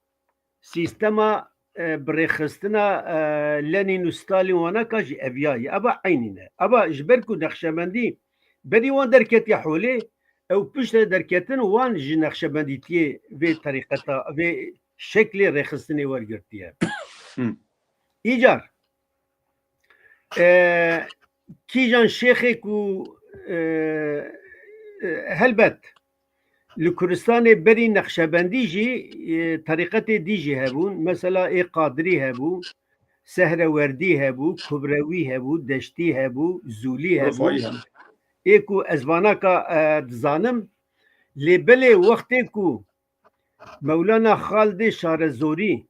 sîstema, e, birêxistina, e, Lenîn û Stalîn wanaka jî eviya ye. Eva eynî ne. Eva ji ber ku Nexşebendî berî wan derketiye holê, ew piştre derketin wan ji Nexşebendîtiyê vê terîqeta, vê şeklê rêxistinê wergirtiye. Hmm. Îcar, e, kîjan şêxê ku, e, e, helbet, li Kurdistanê berî Nexşebendî jî, e, terîqetê dî jî hebûn. Mesela ê Qadirî hebû, Sehrewerdî hebû, Kubrewî hebû, Deştî hebû, Zûlî hebû. Rifayî hebû. Ê ku ez vanaka, e, dizanim, lê belê wextê ku Mewlana Xaldê Şarezorî,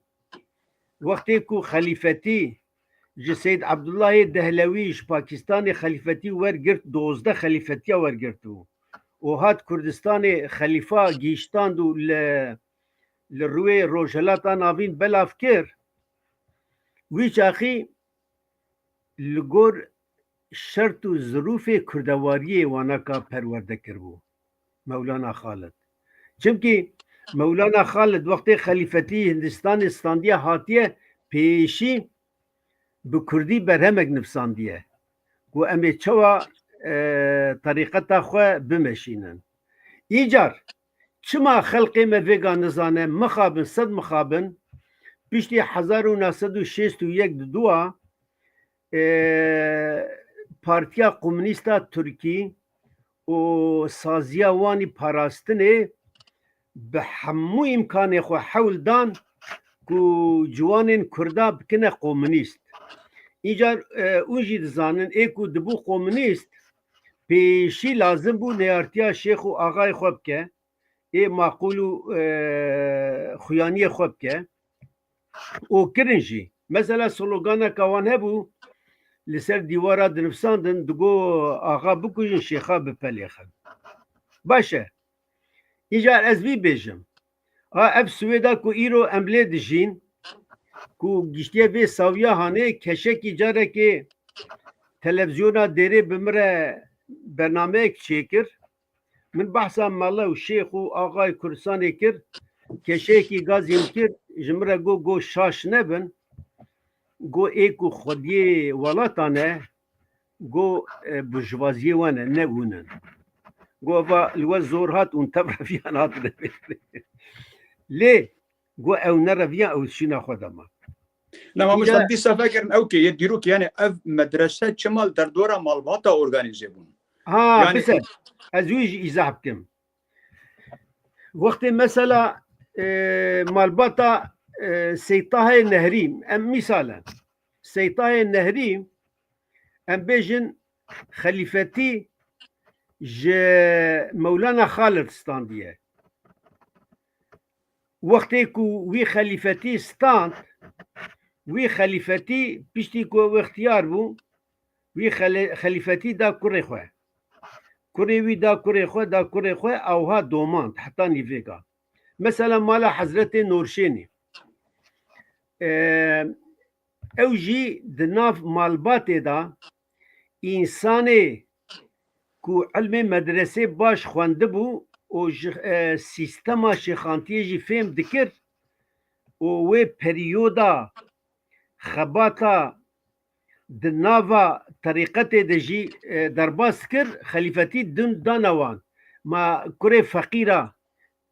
wextê ku xelîfetî ji Seyd Abdullahê Dehlewî ji Pakistanê xelîfetî wergirt, dozdeh xelîfetiya wergirtibû û hat Kurdistanê xelîfa gihîştand û li, li rûyê Rojhilata Navîn belav kir, wî çaxî li gor şert û zirûfê kurdewariyê wanaka perwerde kiribû Mewlana Xalid. Çimkî Mewlana Xalid wextê xelîfetî Hindistanê standiye hatiye pêşî bi kurdî berhemek nivsandiye ku em ê çawa, e, terîqeta xwe bimeşînin. Îcar çima xelqê me vêga nizane, mixabin, sed mixabin, piştî hezar û neh sed û şêst û yek di dua, e, Partiya Komunîst a Tirkî û saziya wanî parastinê bi hemû îmkanê xwe hewl dan ku ciwanên Kurda bikine komunîst. Îcar, e, û jî dizanin, ê ku dibû komunîst, pêşî lazim bû neyartiya şêx û axayê xwe bike, ê maqûl û, e, xuyaniyê xwe bike. Û kirin jî. Mesela sloganeka wan hebû, li ser dîwara dinivsandin, digo, "Axa bikujin, şêxa bipelêxin." Baş e. Îcar ez vî bêjim. A ev Swêda ku îro em lê dijîn, ku giştiye vê sawiya hanê, keşekî carekê televizyona dêrê bi min re bernameyek çêkir. Min behsa mele û şêx û axayê Kurdistanê kir. Keşeyekî gazî min kir, ji min re got, got, "Şaş nebin." Got, "Ê ku xwediyê welatan e." Got, "E, burjuvaziyê wan e, ne hûn in." Got, "Eva li we zor hat, hûn tev reviyan hatine." Lê got, "Ew nereviyan, ew şîna xwe de ma." Lema Îca- Muştan dîsa vegerin ew ke yê dîrokê, yani ev medrese çima li derdora malbata organîze bûn? Ha, Yani bise. Ez wî jî îzah bikim. Wextê mesela, e, malbata, e, Seytahê Nehrî, em mîsal e. Seytahê Nehrî, em bêjin xelîfetî ji Mewlana Xalid standiye. Wextê ku wî xelîfetî stand, wî xelîfetî piştî ku ew ixtiyar bû, wî xele-, xelîfetî da kurê xwe. Kurê wî da kurê xwe, da kurê xwe, awha domand, heta nîvêga. Mesela mala Hezretê Norşênî. Ee, ew jî di nav malbatê de însanê ku ilmê medresê baş xwendibû û ji, e, sîstema şêxantiyê jî fêm dikir û wê perîyoda xebata di nava terîqetê de jî, e, derbas kir, xelîfetî din dana wan. Ma kurê feqîra,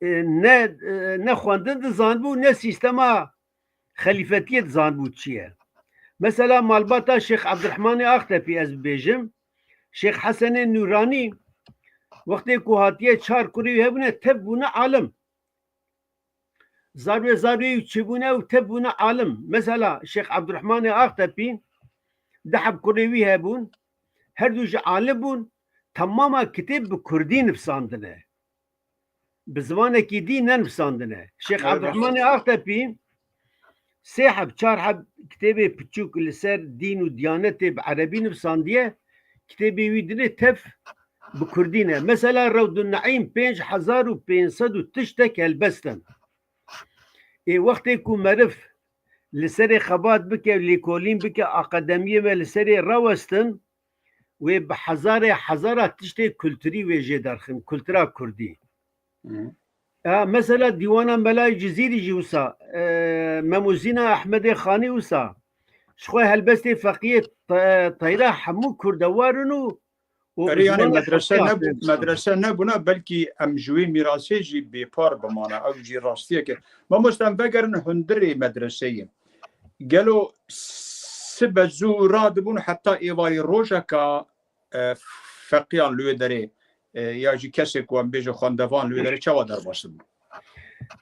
e, ne, e, ne xwendin dizanibû, ne sîstema xelîfetiyê dizanibû çi ye. Mesela malbata Şêx Ebdurehmanê Axtepî ez bibêjim, Şêx Hesenê Nûranî wextê ku hatiye çar kurê wî hebûne, tev bûne alim. Zarwê zarwê wî çêbûne û tev bûne alim. Mesela Şêx Ebdurehmanê Axtepî du heb kurê wî hebûn, her du jî alim bûn, temama kitêb bi kurdî nivsandine. Bi zimanekî dî nenivsandine. Şêx Ebdurehmanê Axtepî sê heb, çar heb kitêbê piçûk li ser dîn û diyanetê bi erebî nivsandiye, kitêbê wî dinê tev bi kurdî ne. Mesela Rewdun Neîm pênc hezar û pênc sed û tiştek helbest in. Ê wextê ku meriv li serê xebat bike, lêkolîn bike, akademiyê me li serê rawestin, wê bi hezarê hezara tiştê kulturî wê jê derxin, kultura kurdî. Hı. Ya, mesela dîwana Melayê Cizîrî jî wisa, e, Memozîna Ehmedê Xanî wisa, ji xwe helbestê feqiyê te-, teyra hemû kurdewar in û û Erê, yani zimana medrese xelkê nebû-, hatine medrese nebûna, belkî em ji wê mîrasê jî bêpar bimana. Ew jî rastiyek e. Mamoste, em vegerin hundirê medreseyê. Gelo sibe zû radibûn heta êvarî rojeka, e, feqiyan li wê derê, e, ya jî kesê ku em bêjin xwendevan li wê derê çawa derbas dibûn?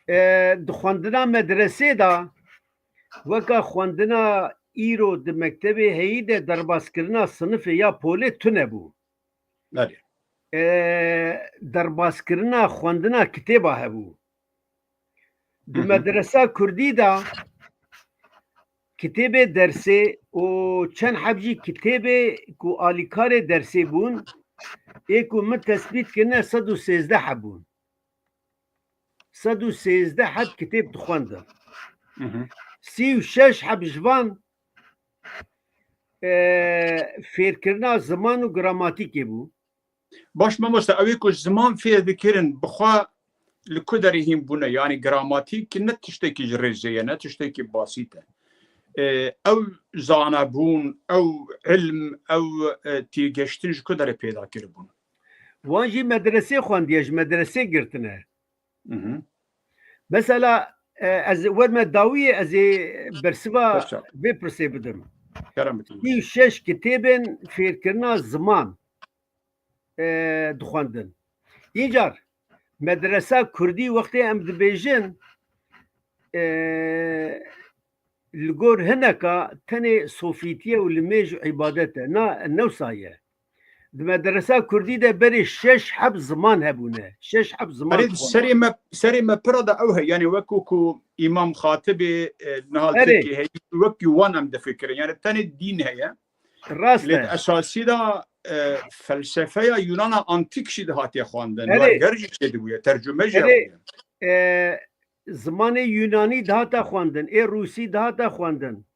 E, di xwendina medresê de weka xwendina îro di mektebê heyî de derbaskirina sinifê ya polê tune bû. Belê. E, derbaskirina xwendina kitêba hebû. Di Hı hı. medresa kurdî de kitêbê dersê û çend heb jî kitêbê ku alîkarê dersê bûn, ê ku min tespît kirine sed û sêzdeh hebûn. Sed û sêzdeh heb kitêb dixwendin. Hı hı. Sî û şeş heb ji van, e, fêrkirina ziman û gramatîkê bû. Baş mamoste, ew ê ku ziman fêr dikirin, bi xwe li ku derê hîn bûne? Yani gramatîk ne tiştekî ji rêzê ye, ne tiştekî basît e. E, ew zanebûn, ew ilm, ew, e, têgeştin ji ku derê pêda kiribûn? Wan jî medresê xwendiye, ji medresê girtine. Mhm. Mesela, e, ez werme dawiyê ez ê bersiva Bersa. vê pirsê bidim. Kerem bikin. Sî û şeş kitêbên fêrkirina ziman, e, dixwendin. Încar medresa kurdî wextê em dibêjin, e, li gor hineka tenê sofîtiye û limêj û îbadet e. Na, newsa ye. Di medresa kurdî de berê şeş heb ziman hebûne. Şeş heb ziman Erê, dixwendin. Serê me, serê me pira de ew heye. Yani wekû ku Îmam Xatibê, e, niha Erê. Tirkî heye, wekî wan em difikirin. Yani tenê dîn heye. Rast Lê e. Di esasî de, e, felsefeya Yunana antîk jî dihatiye xwendin. Erê. Werger jî çêdibûye, tercume jî Erê. Hebûye. E, zimanê Yunanî dihata xwendin, ê Rûsî dihata xwendin.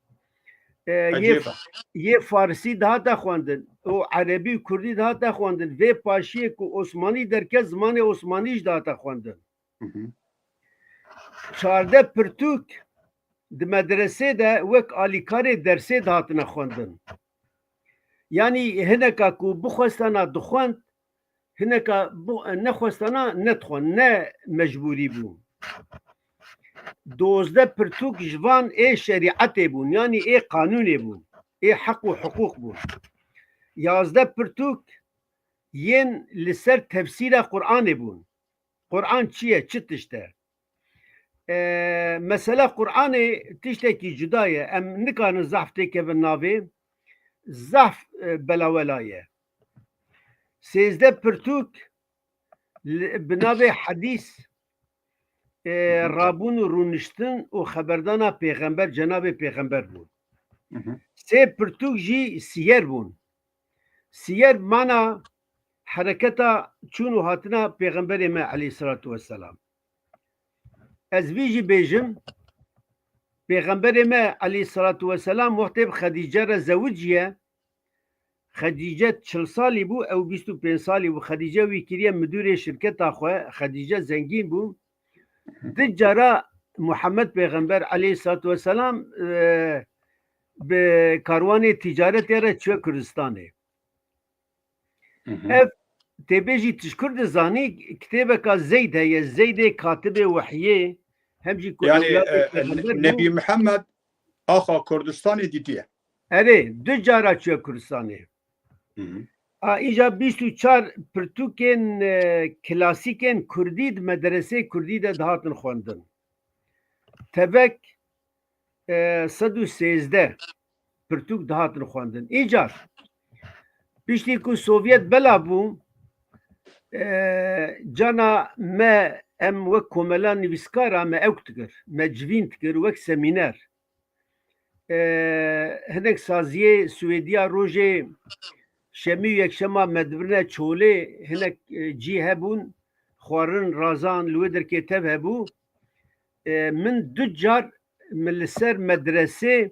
E, yê, Ecêb e. Yê Farsî dihata xwendin û Erebî û Kurdî dihata xwendin. Vê paşiyê ku Osmanî derket, zimanê Osmanî jî dihata xwendin. Hı hı. Çardeh pirtûk di medresê de wek alîkarê dersê dihatine xwendin. Yanî hineka ku bixwestana dixwend, hineka bu-, nexwestana nedixwend, ne mecbûrî bû. Dozdeh pirtûk ji van ê şerîetê bûn, yanî ê qanûnê bûn, ê heq û hiqûq bûn. Yazdeh pirtûk yên li ser tefsîra Qur'anê bûn. Qur'an çi ye, çi tişt e? E, mesela Qur'anê tiştekî cuda ye. Em nikarin zehf têkevin navê. Zehf, e, belawela ye. Sêzdeh pirtûk li, bi navê hedîs, e, rabûn û rûniştin û xeberdana pêxember, cenabê pêxember bûn. Hı hı. Sê pirtûk jî siyer bûn. Siyer mana hereketa çûn û hatina Pêxemberê me eleyhîsselatu wesselam. Ez vî jî bêjim, Pêxemberê me eleyhîsselatu wesselam wextê bi Xedîce re zewiciye, Xedîce çil salî bû, ew bîst û pênc salî bû. Xedîce wî kiriye midûrê şirketa xwe, Xedîce zengîn bû. Di cara Muhammed Pêxember eleyhîsselatu wesselam, e, bi karwanê tîcaretê re çûye Kurdistanê. Hı hı. Ev têbêjî tişkur dizanî, kitêbeka Zeyd heye, Zeydê katibê wehyê, hem jî ku Yani, ewladê e, pêxember bû. Nebî Muhammed axa Kurdistanê dîtiye. Erê, du cara çûye Kurdistanê. Hı hı. A, îja bîst û çar pirtûkên, e, klasîkên kurdî di medresê kurdî de dihatin xwendin. Tevek, e, sed û sêzdeh pirtûk dihatin xwendin. Îcar, piştî ku Sovyet bela bû, e, cana me, em wek komela nivîskara me ewk dikir, me civîn dikir wek semîner. E, hinek saziyê Swêdiya rojê şemî û yekşema me dibirine çolê, hinek, e, cî hebûn, xwarin, razan, li wê derkê tev hebû. E, min du car min li ser medresê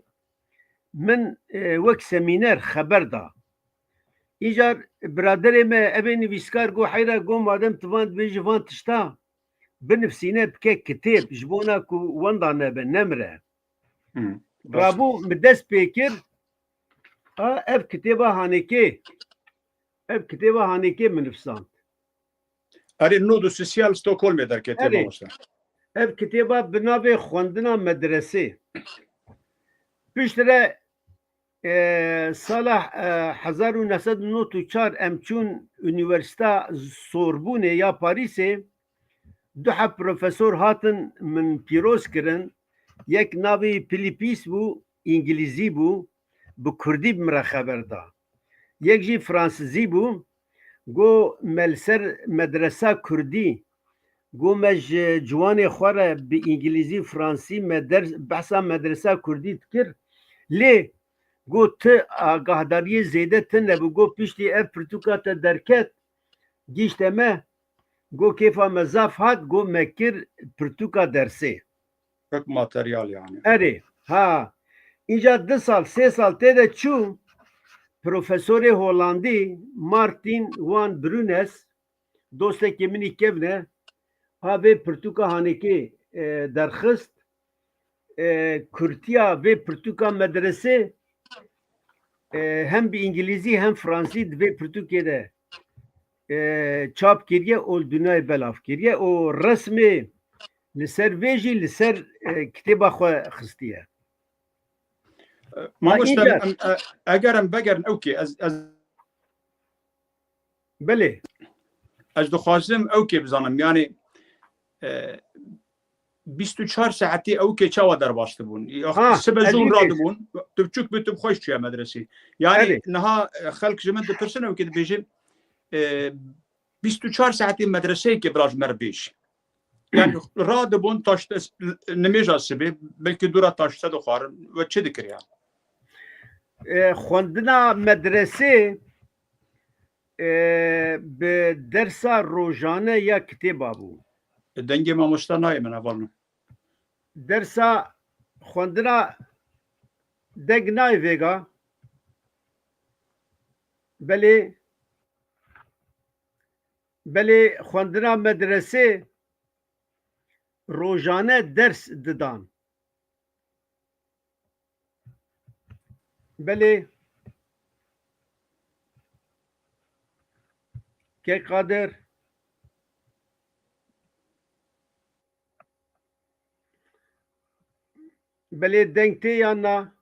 min, e, wek semîner xeber da. Îcar biraderê me, evê nivîskar, got, heyra, got, madem tu van dibêjî, van tişta binivîsîne, bike kitêb, ji bona ku wenda nebe, nemire. Hı, rast. Rabû min dest pê kir, a, ev kitêba Hanekê, ev kitêba Hanekê min nivîsand. Erê, nod û sisiya li Stockholmê derketiye, Erê. Mamoste. Ev kitêba bi navê Xwendina Medresê. Piştre, e, sala, e, hezar û neh sed û nod û çar em çûn Unîversîta Sorbûnê ya Parîsê, du heb profesor hatin min pîroz kirin. Yek navê Pilipîs bû, îngilîzî bû, bi kurdî bi min re xeber da. Yek jî fransizî bû, got, me li ser medresa kurdî, got, me ji ciwanê xwe re bi îngilîzî, fransî me ders, behsa medresa kurdî dikir. Lê got, ti agahdariyê zêde tune bû, got, piştî ev pirtûka te derket, gihîşte me, got, kêfa me zaf hat, got, me kir pirtûka dersê. Wek materyal yani. Erê, ha. Îca du sal, sê sal tê de çû, profesorê Holandî, Martin van Brunes, dostekê min î kevn e, ha vê pirtûka Hanekê, e, derxist. E, kurtiya vê pirtûka medresê, e, hem bi îngilîzî hem fransî di vê pirtûkê de, e, çap kiriye û li dinyayê belav kiriye û resmê li ser vê jî li ser, e, kitêba xwe xistiye. Mamoste, Ha, îcar. Em, e, eger em vegerin, ewkê, ez, ez Belê. Ez dixwazim ewkê bizanim, yani, e, bîst û çar saetî ew kê çawa derbas dibûn? Ya Ha, sibe zûn elî radibûn, tu biçûk bû, tu bi xwe jî çûye medresê. Yani Erê. niha, e, xelk ji min dipirsin, ew kê dibêjin, e, bîst û çar saetî medreseyekê bira ji me re bêj. Yani radibûn taşte, nimêja sibê, belkî dûra taşte dixwarin we çi dikiriya? E, xwendina medresê, e, bi dersa rojane ya kitêba bû. Dengê mamosta nayê min hevalno. Dersa xwendina deng nayê vêga. Belê, belê xwendina medresê rojane ders didan. Belê. Kek Qadir. Belê deng tê yan na?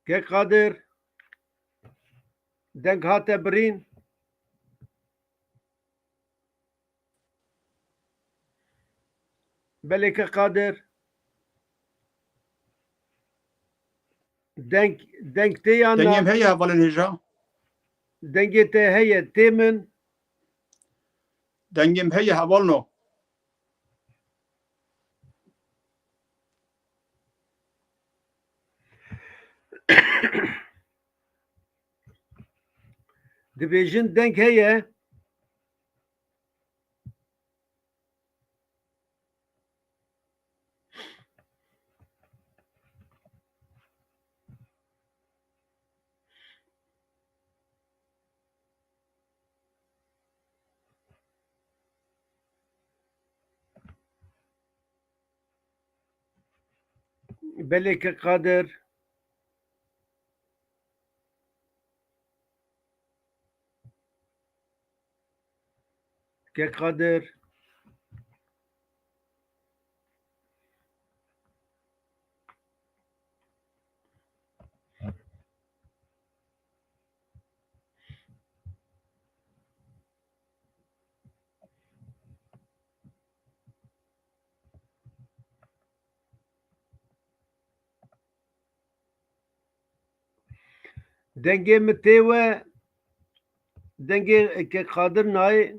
Kek Qadir, deng hate birîn. Belê Kek Qadir. Deng, deng tê yan na? Dengê min heye hevalên hêja. Dengê te heye, tê min. Dengê min heye hevalno. Dibêjin deng heye. Belê Kek Qadir. Kek Qadir. Dengê min tê we, dengê Kek Qadir nayê.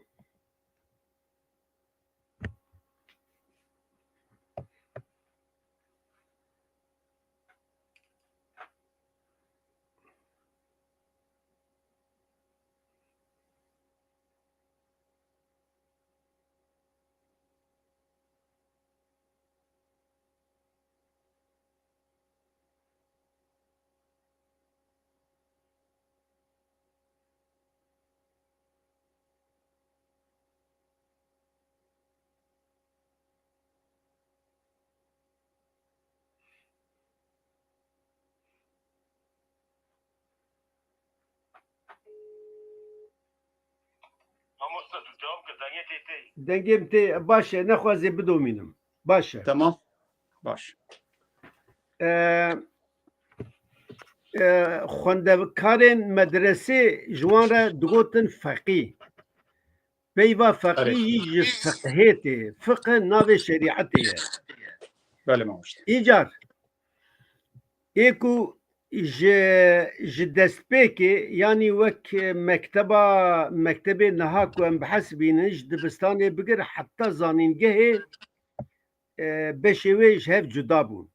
Mamoste, tu cewab kir, dengê tê tê. Dengê min tê, baş e, nexwazê bidomînim. Baş e. Tamam. Baş. E, e, xwendekarên medresê ji wan re digotin feqî. Peyva feqî Erê. yî ji fiqhê tê. Fiqh navê şerîetê ye. Belê mamoste. Îcar, ê ku ji, ji destpêkê, yanî wek mekteba, mektebê niha ku em bihesibînin, ji dibistanê bigir heta zanîngehê, e, beşê wê ji hev cuda bûn.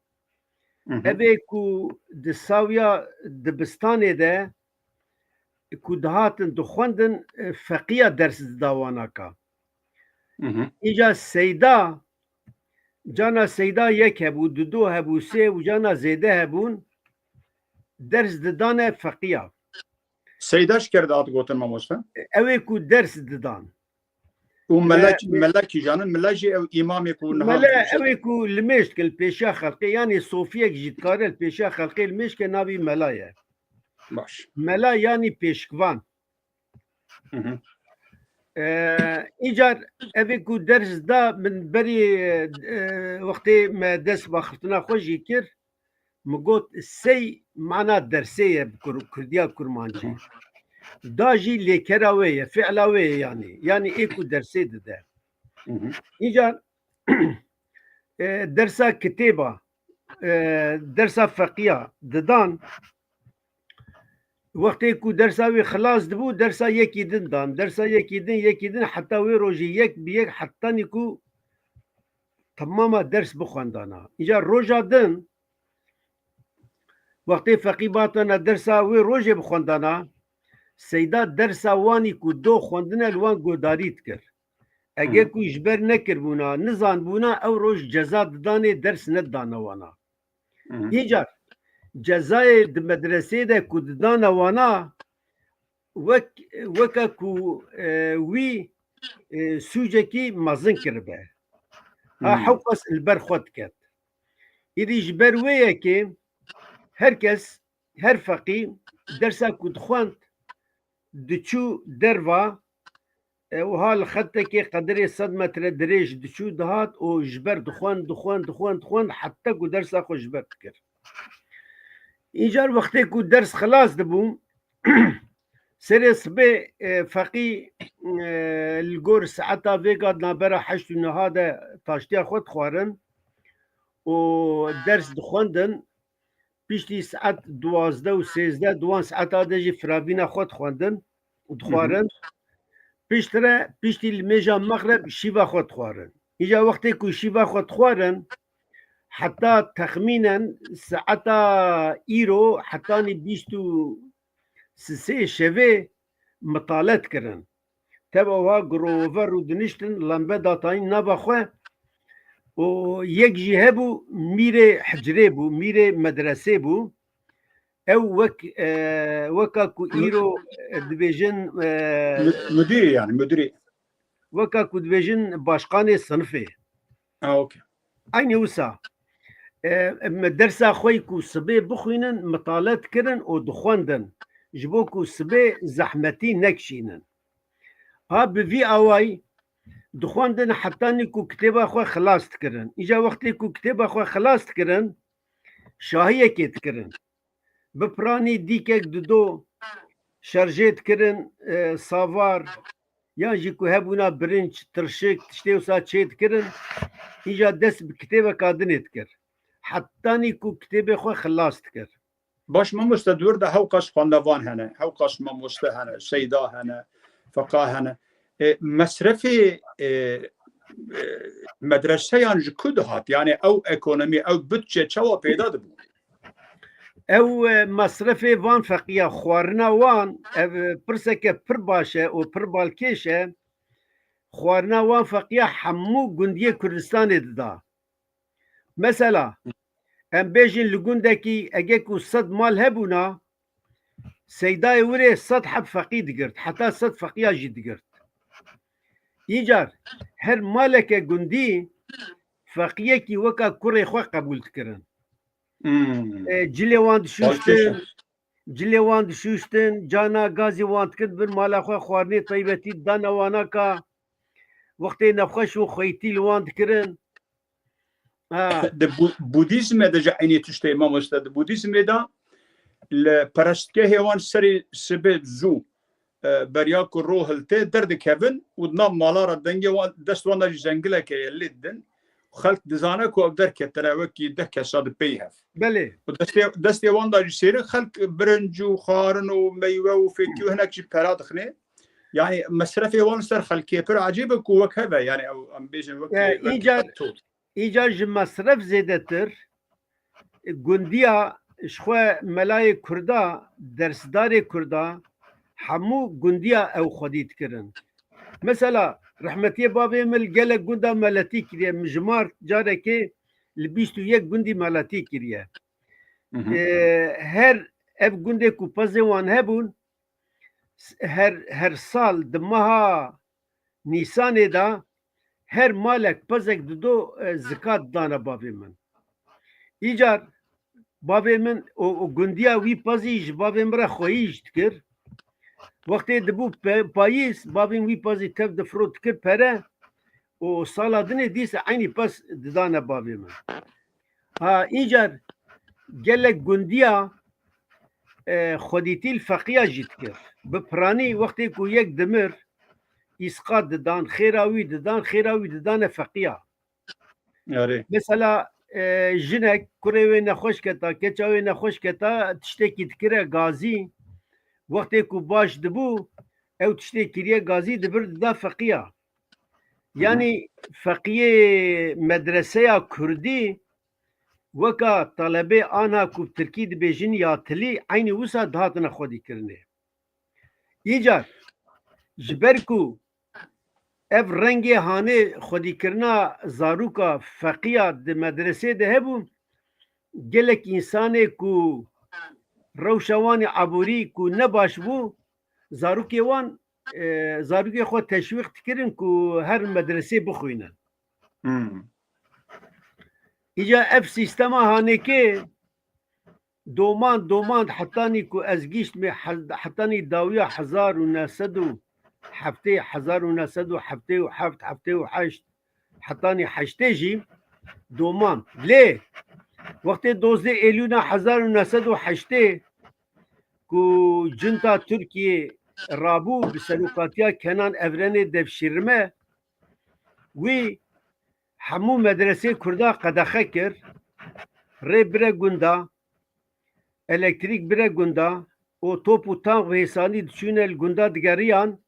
Hı hı. Ev ê ku di sawiya dibistanê de ku dihatin dixwendin, e, feqiya ders dida wanaka. Hı hı. Îca seyda, cana seyda yek hebû, dido hebû, sê û cana zêde hebûn, ders didane feqiya. Seyda ji ker dihat gotin mamoste? Ew ê ku ders didan. Û mela, e, mela kîjan in? Mela jî ew îmamê ku niha Mela ew ê ku limêj dike li pêşiya xelkê, yanî sofiyek jî dikare li pêşiya xelkê limêj ke, navî mela ye. Baş. Mela yanî pêşkvan. Hı hı. E, îcar ev ê ku ders da min berî, e, wextê me dest bi axiftina xwe jî kir, Min got sey mana dersê ye bi kur-, kurdiya kurmancî. Da jî lêkera wê ye, fi'la wê ye yanî. Yanî ê ku dersê dide. Hı hı. Înca, e, dersa kitêba, e, dersa feqiya didan, wextê ku dersa wê xilas dibû, dersa yekî din dan. Dersa yekî din, yekî din, heta wê rojê yek bi yek, hetanî ku temama ders bixwendana. Înca roja din, wextê feqî batana dersa wê rojê bixwendana, seyda dersa wanî ku do xwendine li wan guhdarî dikir. Eger Hı. ku ji ber nekiribûna, nizanbûna, ew roj ceza didanê, ders nedidana wana. Hı hı. Îcar cezayê di medresê de ku didana wana, wek, weke ku, e, wî, e, sûcekî mezin kiribe. Ha, Hmm. hewqas li ber xwe diket. Îdî ji ber wê yekê her kes, her feqî dersa ku dixwend, diçû derva, e, wiha li xetekê qedirê sed metre dirêj diçû dihat û ji ber dixwend, dixwend, dixwend, dixwend, heta ku dersa xwe ji ber dikir. Îcar wextê ku ders xilas dibû, serê sibê, e, feqî, e, li gor saeta vêga di navbera heşt û neha de taştiya xwe dixwarin û ders dixwendin. Piştî saet duwazdeh û sêzdeh, di wan saeta de jî firavîna xwe dixwendin û dixwarin. Hı hı. Piştre, piştî limêja mexreb şîva xwe dixwarin. Îja wextê ku şîva xwe dixwarin, heta texmînen saeta îro, hetanî bîst û sisê şevê mitale dikirin. Teva wiha girover û diniştin, lembe datayîn nava xwe û yek jî hebû, mîrê hicrê bû, mîrê medresê bû. Ew wek, e, weka ku Mü-, îro, e, dibêjin, e, mü-, müdürî yani, müdürî. Weka ku dibêjin başkanê sinifê. Ha, okey. Eynî wisa, e, em dersa xwe yî ku sibê bixwînin, mitale dikirin û dixwendin. Ji bo ku sibê zehmetî nekişînin. Ha bi vî awayî dixwendin hetanî ku kitêba xwe xilas dikirin. Îja wextê ku kitêba xwe xilas dikirin, şahiyekê dikirin. Bi piranî dîkek dido şerjê dikirin, e, savar, yan jî ku hebûna birinc, tirşik, tiştê wisa çê dikirin, îja dest bi kitêbeka dinê dikir. Hetanî ku kitêbê xwe xilas dikir. Baş mamoste, di wir de hewqas xwendevan hene, hewqas mamoste hene, seyda hene, feqa hene. E, mesrefê, e, e, medreseyan ji ku dihat? Yani ew ekonomî, ew budçe çawa peyda dibû? Ew, e, mesrefê van feqiya, xwarina wan, ev, e, pirseke pir baş e û pir balkêş e. Xwarina wan feqiya hemû gundiyê Kurdistanê dida. Mesela, em bêjin li gundekî ege ku sed mal hebûna, seydayê wirê sed heb feqî digirt, heta sed feqiya jî digirt. Îcar her maleke gundî feqiyekî weka kurê xwe qebûl dikirin. Hmm. E, cilê wan dişûştin, Balkêş e. cilê wan dişûştin, cana gazî wan dikin, bin mala xwe xwarinê taybetî dana wana ka wextê nexweş û xweytî li wan dikirin. Ha. Di bu-, Budîzmê de jî eynî tiştê, mamoste. Di Budîzmê de li perestgehê wan serê sibê zû, e, beriya ku ro hiltê derdikevin û di nav mala re dengê wan, dest wan de jî zengileke ye lê didin. Xelk dizane ku ev derketine wekî deh kesa di pey hev. Belê. Û destê, destê wan de jî sêrin xelk birinc û xwarin û meywe û fêkî û hinek jî pera dixine. Yani mesrefê wan ser xelkê pir ecêb e ku wek hev e. Yani ew, em bêjin wek E, îcar, îcar ji mesref zêdetir, gundiya ji xwe melayê Kurda, dersdarê Kurda, hemû gundiya ew xwedî dikirin. Mesela, rehmetiyê bavê min li gelek gunda meletî kiriye, min jimart carekê li bîst û yek gundî meletî kiriye. Hı hı. E, her ev gundê ku pezê wan hebûn, s-, her, her sal di meha Nîsanê de her malek pezek dido, e, zikat dana bavê min. Îcar bavê min û, û gundiya wî pezî ji bavê min re xweyî jî dikir. Wextê dibû pe-, payîz, bavê min wî pezî tev difirot dikir pere û sala dinê dîsa eynî pez didane bavê min. Ha, îcar gelek gundiya, e, xwedîtî li feqiya jî dikir. Bi piranî wextê ku yek dimir, îsqat didan, xêra wî didan, xêra wî didane feqiya. Erê. Mesela, e, jinek kurê wê nexweş keta, keça wê nexweş keta, tiştekî dikire gazî. Wextê ku baş dibû, ew tiştê kiriye gazî dibir dida feqiya. Hı hı. Yanî feqiyê medreseya kurdî weka talebê ana ku bi tirkî dibêjin yatilî, eynî wisa dihatine xwedîkirinê. Îcar, ji ber ku ev rengê hanê xwedîkirina zarûka feqiya di medresê de hebû, gelek însanê ku rewşa wan ê eborî ku ne baş bû, zarokê wan, e, zarokê xwe teşwîq dikirin ku her medresê bixwînin. Hmm. Îca ev sîstema hanêkê doman, doman hetanî ku ez gîştmê he-, hetanî dawiya hezar û neh sed û heftê, hezar û neh sed û heftê û heft, heftê û heşt, hetanî heştê jî doman. Lê wextê dozdeh Eylûna hezar û neh sed û heştê ku cunta Tirkiyê rabû bi serokatiya Kenan Evrenê devşîrime, wî hemû medresê kurda qedexe kir, rê bire gunda, elektrîk bire gunda, û top û tank bi hêsanî diçûne li gunda digeriyan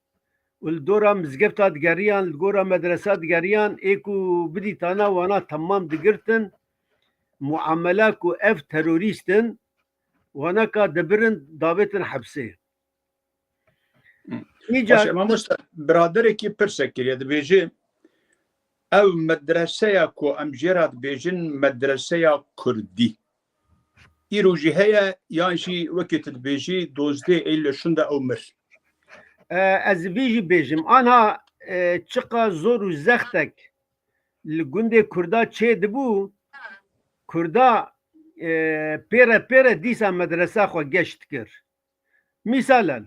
û li dora mizgefta digeriyan, li gora medresa digeriyan, ê ku bidîtana wana temam digirtin, muamela ku ev terorîst in, wana ka dibirin davêtin hepsê. Îcar Baş, e, mamoste, biraderekî pirsek kiriye, dibêje, ev medreseya ku em jê re dibêjin medreseya kurdî, îro jî heye yan jî wekî tu dibêjî dozdeh Eylûlê şûnde ew mir? E, ez vî jî bêjim. Anha, e, çiqa zor û zextek li gundê kurda çê dibû, kurda, e, pêre pêre dîsa medresa xwe geş dikir. Mîsalen,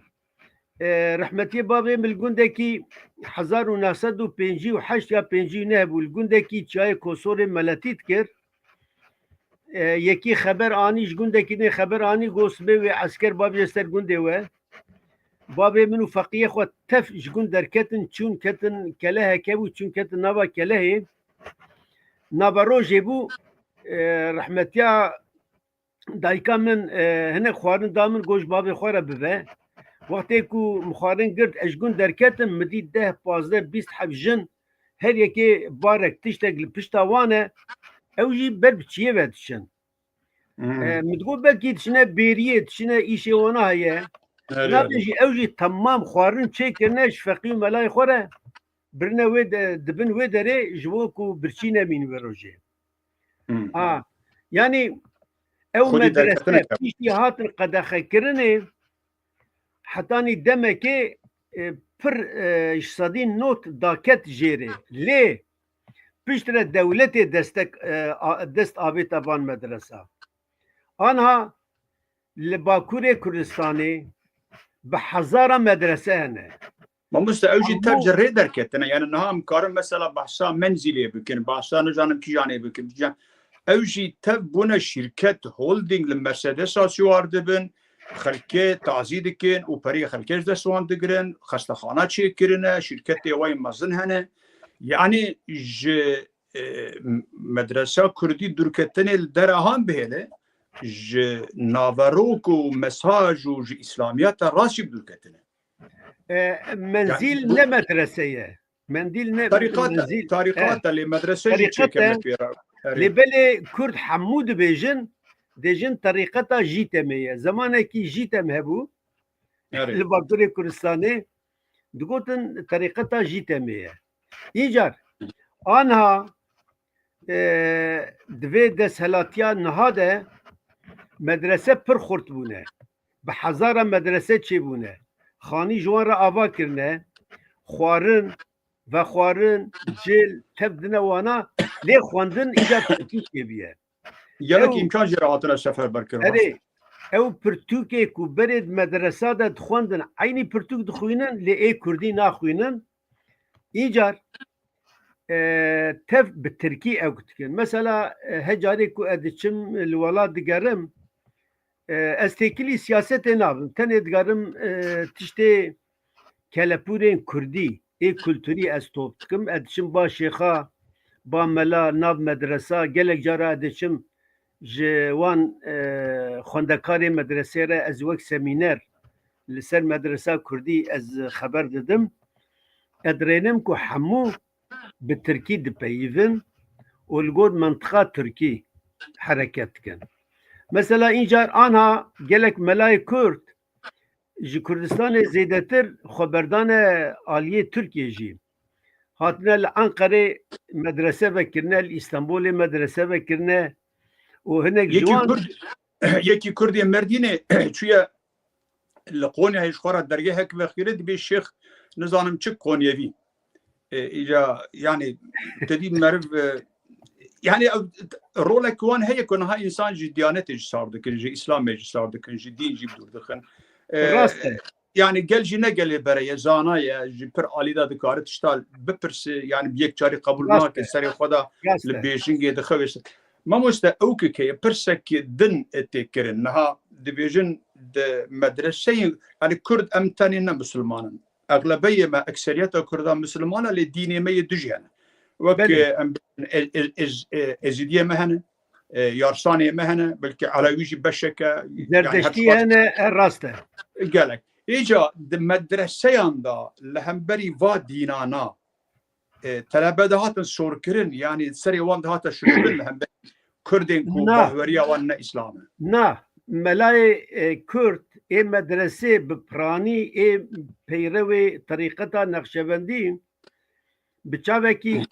e, rehmetiyê bavê min li gundekî hezar û neh sed û pêncî û heşt ya pêncî û neh bû, li gundekî çiyayê Kosorê meletî dikir. E, yekî xeber anî, ji gundekî nê xeber anî, got, sibê wê esker babîje ser gundê we. Bavê min û feqiyê xwe tef ji gund derketin, çûn ketin Keleheke bû, çûn ketin nava Kelehê. Nava rojê bû, e, rehmetiya dayika min, e, hinek xwarin da min, got, ji bavê xwe re bibe. Wextê ku min xwarin girt, ez ji gund derketim, min dît deh, pazdeh, bîst heb jin, her yekê barek, tiştek li pişta wan e, ew jî ber bi çiyê ve diçin. Hmm. E, min digot, belkî diçine bêriyê, diçine îşê wana heye. Erê, Nabe erê. Jî ew jî temam xwarin çêkirine ji feqî û melayê xwe re. Birine wê de, dibin wê derê ji bo ku birçî nemîn wê rojê. Hmm. A, yanî ew Xwedî medrese derketineke. Piştî hatin qedexekirinê, hetanî demekê, e, pir, e, ji sedî not daket jêrê. Lê piştre dewletê destek, e, a, dest avête van medresa. Anha li Bakurê Kurdistanê bi hezara medrese hene. Mamoste, ew jî tev ji rê derketine. Yani niha em karin mesela behsa Menzîlê bikin, behsa nizanim kîjanê bikin, kîjan-, ew jî tev bûne şîrket, holding, li Mercedesa siwar dibin, xelkê tazî dikin û perê xelkê ji dest wan digirin, xestexana çêkirine, şîrketê wayî mezin hene. Yani ji, e, medresa kurdî dûrketinê li derahan bihêle, ji naverok û mesaj û ji îslamiyeta rastî bi dûrketine. E, menzîl Yani bu ne medrese ye. Mendîl ne Tarîqat e, menzîl. Tarîqat e, lê medrese jî Tarîqat çêkirine e. Pê re. Erê. Lê belê Kurd hemû dibêjin, dêjin terîqeta Jîtemê ye. Zemanekî Jîtem hebû. Erê. Li Bakurê Kurdistanê digotin terîqeta Jîtemê ye. Îcar anha, e, di vê desthilatiya niha de medrese pir xurt bûne. Bi hezara medrese çêbûne. Xanî ji wan re ava kirine. Xwarin, vexwarin, cil, tev dine wana, lê xwendin îcar tirkî çêbûye. Gelek Ew îmkan jê re hatine seferberkirin, rast. Erê, ew pirtûkê ku berê di medresa de dixwendin, eynî pirtûk dixwînin, lê ê kurdî naxwînin. Îcar e, tev bi tirkî ew dikin. Mesela, e, he carê ku ez diçim li welat digerim, e, ez têkilî siyasetê nabim. Tenê digerim, e, tiştê kelepûrên kurdî, ê kulturî ez top dikim. Ez diçim ba şêxa, ba mela, nav medresa, gelek cara ez diçim ji wan, e, xwendekarê medresê re ez wek semîner li ser medresa kurdî ez xeber didim. Ez dirênim ku hemû bi tirkî dipeyivin û li gor mentiqa tirkî hereket dikin. Mesela, încar anha gelek melayê kurd ji Kurdistanê zêdetir xwe berdane aliyê Tirkiyê jî. Hatine li Enqerê medrese vekirine, li Îstanbulê medrese vekirine û hinek ji Yekî wan Kurd, yekî Kurdê Merdînê çûye li Qonyayê ji xwe re dergehek vexwîre, dibê şêx nizanim çi Konyevî. E, îca, yani, te dî meriv, e, yani, ew, rolek wan heye ku niha însan ji diyanetê ji sar dikin, ji Îslamê ji sar dikin, ji dîn jî dûr dixin. E, Rast e. Yani, gel jî ne gelê bere ye, zana ye, ji pir alî de dikare tişta bipirse, yani, bi yekcarî qebûl Rast nake, e. serê xwe de Rast li e. bêjingê dixewêse. Mamoste, ew ku heye pirsek din tê kirin. Niha dibêjin di medreseyên, yani, Kurd em tenê ne misilman in. Exlebeyê me, ekseriyeta Kurda misilman e, lê dînê me yê dijî hene. Wek, Belê. e, em, e, e, ez, e, Ezîdiyê me hene, e, Yarsanê me hene, belkî Elewî jî beşek e, yani, her Zerdeştî çar hene, e, rast e. Gelek. Îca di medreseyan de li hemberî va dînana, e, telebe dihatin sorkirin, yani serê wan dihate şuştin li hemberî Kurdên ku Na. bahweriya wan ne Îslam e. Na, melayê, e, Kurd ê medresê bi piranî ê peyrewê terîqeta Neqşebendî bi çavekî,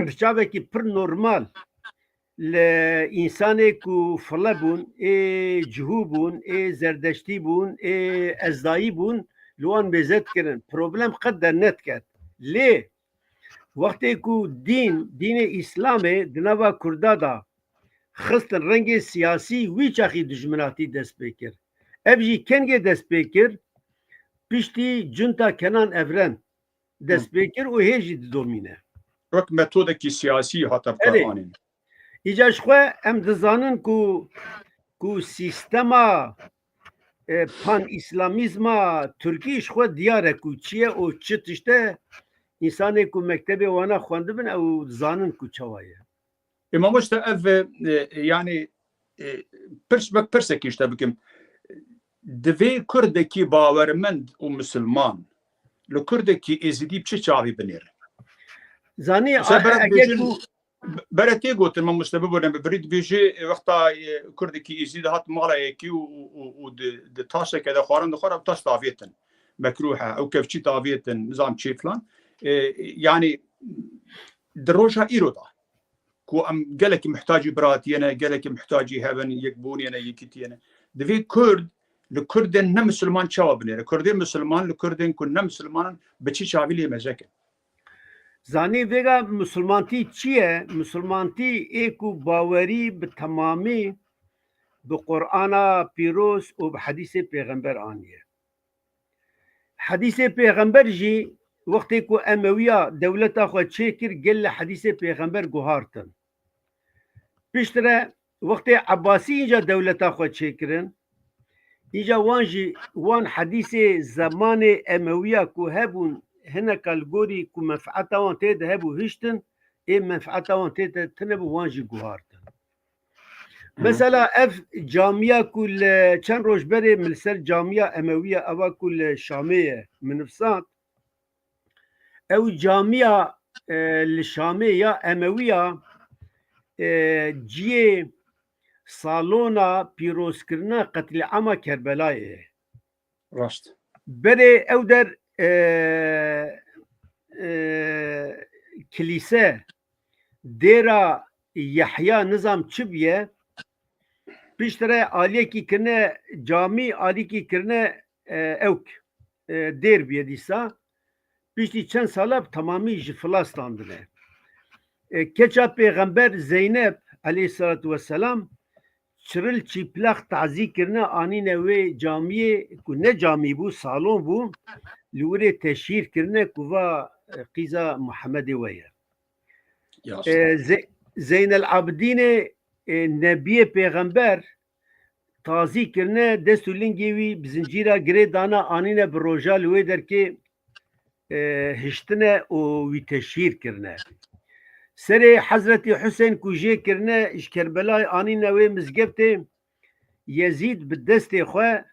bi çavekî pir normal li însanê ku file bûn, ê cihû bûn, ê zerdeştî bûn, ê ezdayî bûn, li wan mêze dikirin. Problem qet dernediket. Lê wextê ku dîn, dînê Îslamê di nava Kurda de xistin rengê siyasî, wî çaxî dijminatî dest pê kir. Ev jî kengê dest pê kir, piştî cunta Kenan Evren dest Hı. pê kir û hê jî didomîne. Wek metodekî siyasî hate Erê. bikaranîn. Îca ji xwe em dizanin ku, ku sîstema, e, pan-îslamîzma Tirkî ji xwe diyar e ku çi ye û çi tişt e. Însanê ku mektebê wana xwendibin, ew dizanin ku çawa ye. E, mamoste, ev, e, e, yani, e, pirs, wek pirsekî ji te bikim. Divê Kurdekî bawermend û misilman li Kurdekî Êzidî bi çi çavî binêre? Zanî, Mesela, a-, bere eger dibêjin, ku be-, bere tê gotin, mamoste, bibûne, bi birî dibêjî, e, wexta, e, Kurdekî Êzidî dihat mala yekî û, û, û, û di, di taseke de xwarin dixwar, ew tas davêtin. Mekrûh e, ew kevçî davêtin, nizam çê filan. E, yani, di roja îro de ku em gelekî mihtacî biratiyê ne, gelekî mihtacî hev in, yekbûnê ne, yekîtiyê ne. Divê Kurd li Kurdên ne misilman çawa binêre? Kurdên misilman li Kurdên ku ne misilman in bi çi çavî lê mezek in? Zanî, vêga misilmantî çi ye? Misilmantî ê ku bawerî bi temamî bi Qur'ana pîroz û bi hedîsê pêxember aniye. Hedîsê pêxember jî wextê ku Emewiya dewleta xwe çêkir, gelek hedîsê pêxember guhartin. Piştre wextê Ebasî înca dewleta xwe çêkirin, înca wan jî, wan hedîsê zemanê Emewiya ku hebûn, hineka li gorî ku menfeeta wan tê de hebû hiştin, ê menfeeta wan tê de tune bû, wan jî guhartin. Hı. Mesela ev camiya ku li çend roj berê min li ser camiya Emewiya, eva ku li Şamê ye, min nivsand. Ew camiya, e, li Şamê ya Emewiya, e, ciyê salona pîrozkirina qetlîama Kerbelayê ye. Rast. Berê ew der, e, e, kilîse, dêra Yehya nizam çi bûye, piştre aliyekî kirine camî, aliyekî kirine, e, ewk, e, dêr bûye dîsa. Piştî çend sala bi temamî ji fila standine. E, keça pêxember Zeynep aleyhissalatu vesselam çiril çîplax tazî kirine, anîne wê camiyê ku ne camî bû, salon bû, li wirê teşhîr kirine ku va, e, qîza Muhemmedê we ye. Yaş. E, Ze-, Zeynel Abidînê, e, Nebiyê Pêxember tazî kirine, dest û lingê wî bi zincîra girê dana, anîne bi roja li wê derkê, e, hiştine û wî teşhîr kirine. Serê Hezretî Huseyn ku jê kirine, ji Kerbelayê anîne wê mizgeftê, Yezîd bi destê xwe,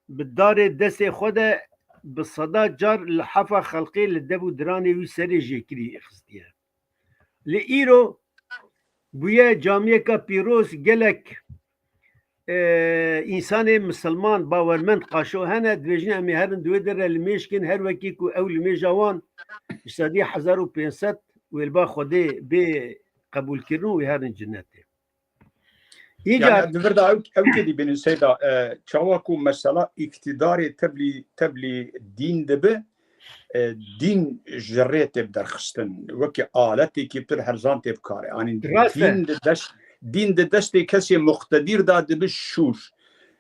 bi darê destê xwe de bi seda car li hefa xelqê li dev û diranê wî serê jêkirî xistiye. Li îro bûye camiyeka pîroz, gelek, e, însanê misilman, bawermend, qaşo hene, dibêjin em ê herin di wê derê limêj kin, her wekî ku ew limêja wan ji sedî hezar û pênc sed wê li ba Xwedê bê qebûlkirin û wê herin cinetê. Îcar. Yani, di vir de ew, ew kê dî bînin Seyda, e, çawa ku mesela îktidarê teblî, teblî dîn dibe, e, dîn ji rê tê derxistin. Wekî aletê kî pir herzan tê bikare. Yanî Rast e. dîn di dest, dîn di destê kesê muqtedir de dibe şûr.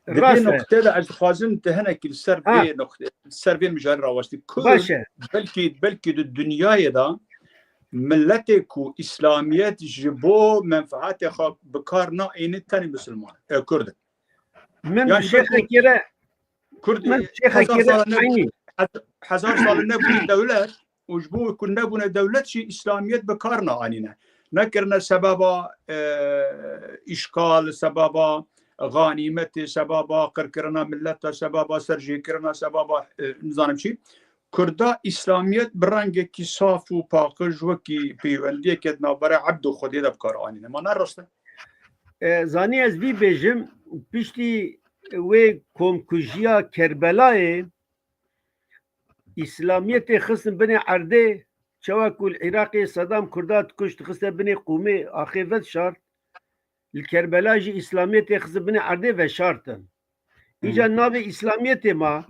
Di vê Rast e. noktê de ez dixwazim tu hinekî li ser Ha. vê noktê, li ser vê mijarê rawestî. Kurd Baş e. belkî, belkî di dinyayê de miletê ku îslamiyet ji bo menfeetê xwe bi kar naîne tenê misilman e, Kurd in. Min Yani şêxekî re, Kurd, min e, şêxekî hezar re sala ne-, eynî. hez-, hezar sala nebûne dewlet û ji bo ku nebûne dewlet jî îslamiyet bi kar naanîne. Nekirine sebeba, e, îşgal, sebeba ganîmetê, sebeba qirkirina mileta, sebeba serjêkirina, sebeba, e, nizanim çi. Kurda îslamiyet bi rengekî saf û paqij wekî peywendiyeke di navbera ebd û Xwedê de bi kar anîne. Ma ne rast e? E, zanî ez vî bêjim, piştî wê komkujiya Kerbelayê, îslamiyetê xistin binê erdê, çawa ku li Iraqê Sedam Kurda dikuşt, dixiste binê qûmê, axê vedişart, li Kerbela jî îslamiyetê xistin binê erdê veşartin. Îca Hmm. navê îslamiyetê ma,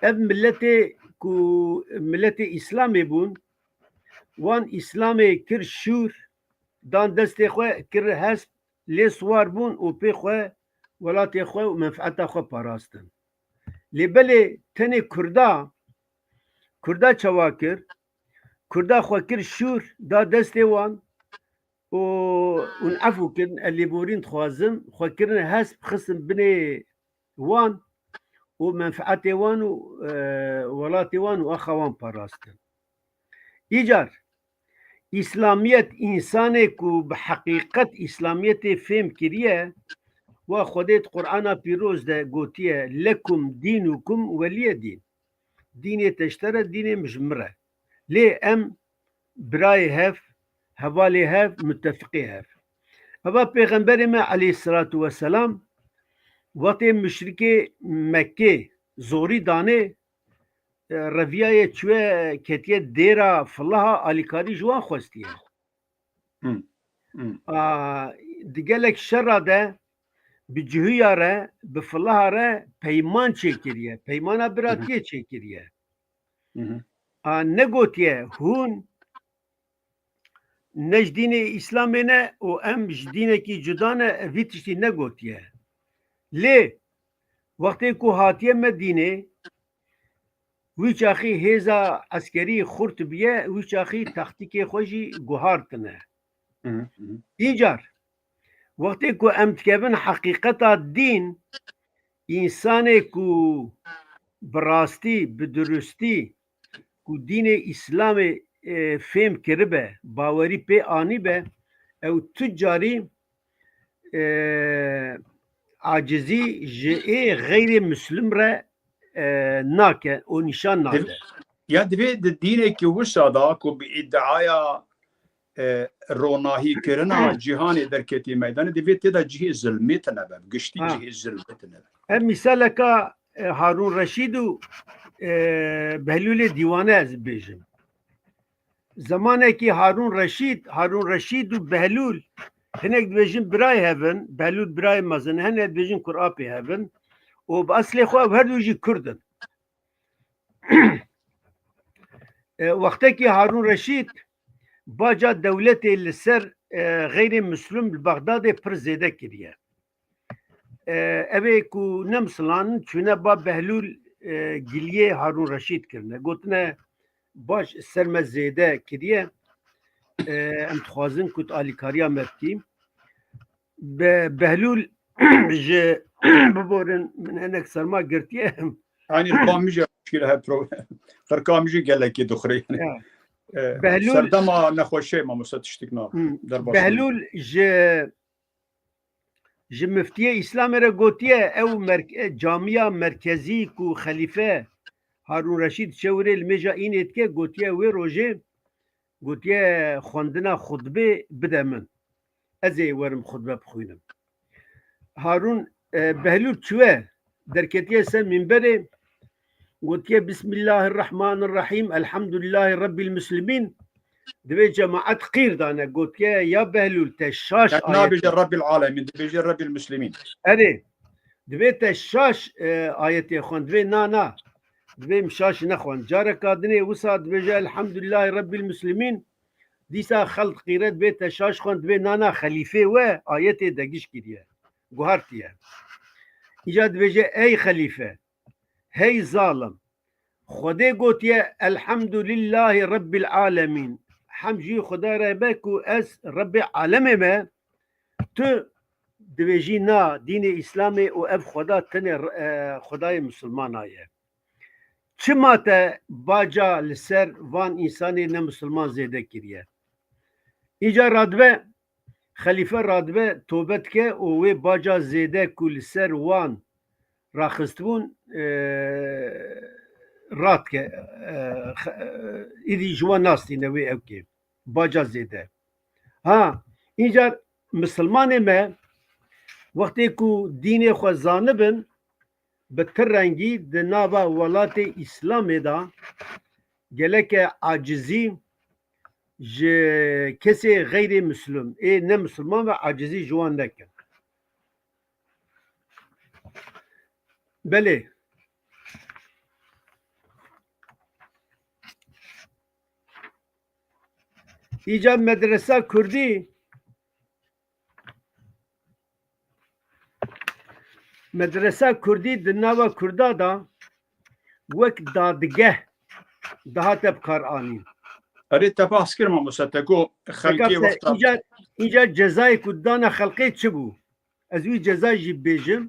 ev miletê ku miletê îslamê bûn, wan îslamê kir şûr, dan destê xwe, kir hesp, lê siwar bûn û pê xwe, welatê xwe û menfeeta xwe parastin. Lê belê tenê Kurda, Kurda çawa kir? Kurda xwe kir şûr, da destê wan û hûn efû kirin, ez lêborîn dixwazim, xwe kirine hesp, xistin binê wan û menfeetê wan û, e, welatê wan û axa wan parastin. Îcar, îslamiyet, însanê ku bi heqîqet îslamiyetê fêm kiriye, wa Xwedê di Qur'ana Pîroz de gotiye, "Lekum dînukum weliye dîn." Dînê te ji te re, dînê min ji min re. Lê em birayê hev, hevalê hev, mutefiqê hev. Eva Pêxemberê me aleyhisselatu vesselam, wextê muşrikê Mekkê zorî danê, e, reviyayê çûye ketiye dêra Filaha, alîkarî ji wan xwestiye. Hmm. Hmm. A, di gelek şera de, bi Cihûya re, bi Filaha re peyman çêkiriye. Peymana Hı hı. biratiyê çêkiriye. Hı hı. A, negotiye, hûn ne ji dînê Îslamê ne û em ji dînekî cuda ne, vî tiştî negotiye. Lê wextê ku hatiye Medînê, wî çaxî hêza eskerî xurt biye, wî çaxî taktîkê xwe jî guhartine. Hı hı. Îcar, wextê ku em dikevin heqîqeta dîn, însanê ku bi rastî, bi durustî, ku dînê Îslamê, e, fêm kiribe, bawerî pê anîbe, ew tu carî, e, acizî ji ê xeyrê Muslim re, e, nake û nîşan nade. Div-, ya divê di dînekî wisa da ku bi îdiaya, e, ronahîkirina cîhanê derketî meydanê, divê tê de cihê zilmê tine be, bi giştî Ha. cihê zilmê tine be. Em mîsaleka, e, Harûn Reşîd û, e, Behlûlê Dîwane ez bêjim. Zemanekî Harûn Reşîd, Harûn Reşîd û Behlûl, hinek dibêjin birayê hev in, Behlûl birayê mezin, hinek dibêjin kurapê hev in û bi eslê xwe ew her du jî Kurd in. E, wextekî Harûn Reşîd baca dewletê li ser, e, xeyrê Muslim li Bexdadê pir zêde kiriye. E, ev ê ku ne misilman in, çûne ba Behlûl, e, giliyê Harûn Reşîd kirine. Gotine, "Baş, ser me zêde kiriye." e, em dixwazin ku tu alîkariya me bikî. Be-, Behlûl ji biborin min hinek serma girtiye. Yanî li ba min jî muşkîl heye, pro-, xirka min jî gelekî dixure. Ya. E, Behlûl serdema nexweşê mamoste tiştik na. Hmm. Derbas Behlûl ji, ji miftiyê Îslamê re gotiye, ew merke-, camiya merkezî ku xelîfe Harûn Reşîd çewirê li mêja înê dike, gotiye wê rojê, gotiye xwendina xutbê bide min. Ez ê werim xutbe bixwînim. Harûn, e, Behlûl çûye, derketiye ser mînberê, gotiye, "Bismillahirrahmanirrahîm, elhamdulillahî Rabbil Muslimîn." Divê cemaet qîr dane, gotiye, "Ya Behlûl, te şaş." Yani ayet nabêje e. Rabbil Alemîn, dibêje Rabbil Muslimîn. Erê, divê te şaş, e, ayetê xwend, divê na, na. Divê em şaş nexwend. Careka dinê wisa dibêje, "Elhamdulillahî Rabbil Muslimîn." Dîsa xelk qîre dibê te şaş xwend, dibê na, na, xelîfê we ayetê degiş kiriye. Guhartiye. Îca dibêje, "Ey xelîfe, hey zalim, Xwedê gotiye, 'Elhamdulillahî Rabbil Alemîn.' Hemd jî Xwedê re be ku ez Rebbê alemê me, tu dibêjî na, dînê Îslamê û ev Xweda tenê, e, Xwedayê Misilmana ye. Çima te baca li ser van însanê ne Misilman zêde kiriye?" Îca radibe, xelîfe radibe, tobe dike û wê baca zêde ku li ser wan raxistibûn, e, radike, e, xe-, e, îdî ji wan nastîne wê ewkê. Baca zêde. Ha, încar misilmanê me wextê ku dînê xwe zanibin, bi ti rengî di nava welatê Îslamê de geleke acizî ji kesê xeyrê misilm, ê ne misilman ve acizî ji wan nekin. Belê. Îca medresa kurdî, medresa kurdî di nava kurda de wek dadgeh dihate bi kar anîn. Erê, te behs kir mamoste, te got xelkê wexta. Îca, îca cezayê ku dana xelkê çi bû? Ez wî ceza jî bêjim.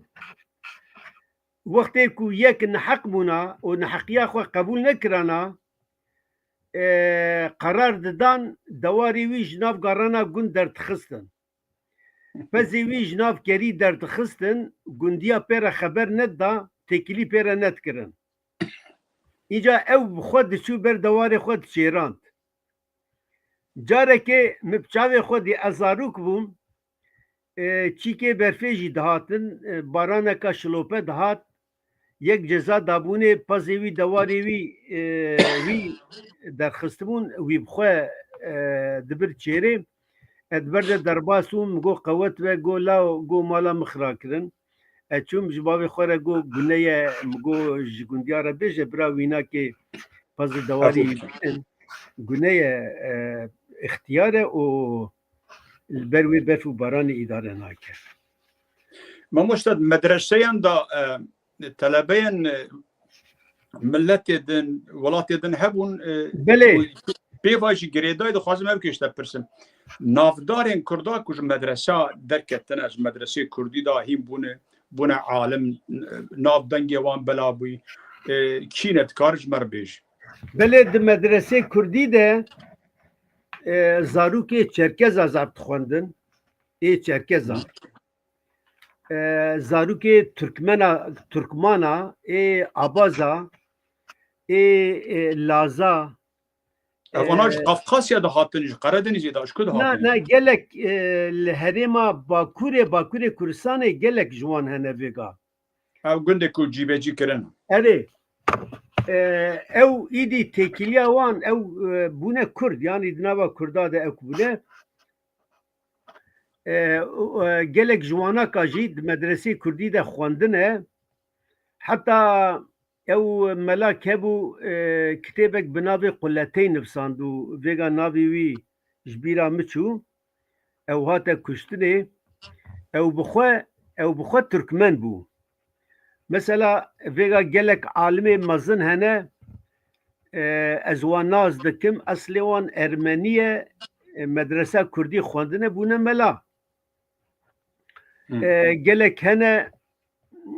Wextê ku yek neheq bûna û neheqiya xwe qebûl nekirana, e, qerar didan, dewarê wî ji nav garana gund derdixistin. Pezê wî ji nav kerî derdixistin, gundiya pê re xeber nedida, têkilî pê re nedikirin. Îca ew bi xwe diçû ber dewarê xwe diçêrand. Carekê min bi çavê xwe dî, ez zarok bûm, e, çîkê berfê jî dihatin, e, baraneka şilope dihat, yek ceza dabûnê, pezê wî, dewarê wî, e, wî derxistibûn, wî bi xwe, e, dibir çêrê. Ez di ber de derbas bûm, min got, "Qewet be," got, "Law," got, "mala min xira kirin." Ez çûm ji bavê xwe re got, "Gune ye," min got, "ji gundiya re bêje, bira wînakê pezê dewarî." Qebûl. Gune ye, e, ixtiyar e û li ber wê berf û baranê îdare nake. Mamoste, di medreseyan de, e, telebeyên, e, miletê din, welatê din hebûn, e, Belê. Û pê va jî girêdayî dixwazim ev kê ji te pirsim. Navdarên Kurda ku ji medresa derketine, ji medresê Kurdî de hîn bûne, bûne alim, nav dengê wan bela bûyî. E, kî ne, dikar ji me re bêj? Belê, di medresê Kurdî de, e, zarokê Çerkeza zaf dixwendin. Ê Çerkeza. Hı. E, zarokê Türkmena, Türkmana, ê Abaza, ê, e, Laza. Ev ana ji, e, Kafkasya de hatin, ji Karadenizê de, ji ku de hatin? Na, na, gelek, e, li herêma Bakurê, Bakurê Kurdistanê gelek ji wan hene vêga. Ew gundê ku cîbecî kirin. Erê. E, ew îdî têkiliya wan, ew, e, bûne Kurd, yanî di nava Kurda de ew bûne. E, û, e, gelek ji wanaka jî di medresê Kurdî de xwendine. Heta ew mela kebû, e, kitêbek bi navê Quletey nivîsand û vêga navê wî ji bîra min çû. Ew hate kuştinê. Ew bi xwe, ew bi xwe Tirkmen bû. Mesela, vêga gelek alimê mezin hene, e, ez wan nas dikim, eslê wan Ermenî ye, e, medresa kurdî xwendine, bûne mela. Hı. E, gelek hene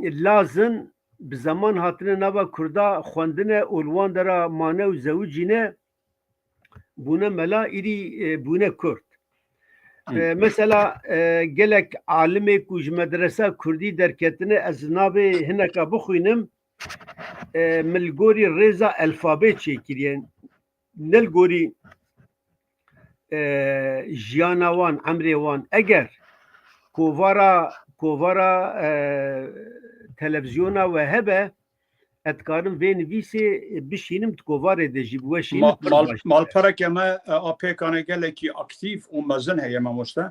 lazin bi zeman hatine nava kurda xwendine û li wan dera mane û zewicîne, bûne mela, îrî, e, bûne kurd. Hı. E, mesela, e, gelek alimê ku ji medresa kurdî derketine, ez navê hineka bixwînim, e, min li gorî rêza elfabê çêkiriye. Ne li gorî, e, jiyana wan, emrê wan. Eger kovara, kovara, e, televizyona we hebe, ez dikarim vê nivîsê bişînim di kovarê de jî bi we şînim, Ma-, pir mal-, baş. Malpereke me, e, a pêkane gelekî aktîf û mezin heye, mamoste.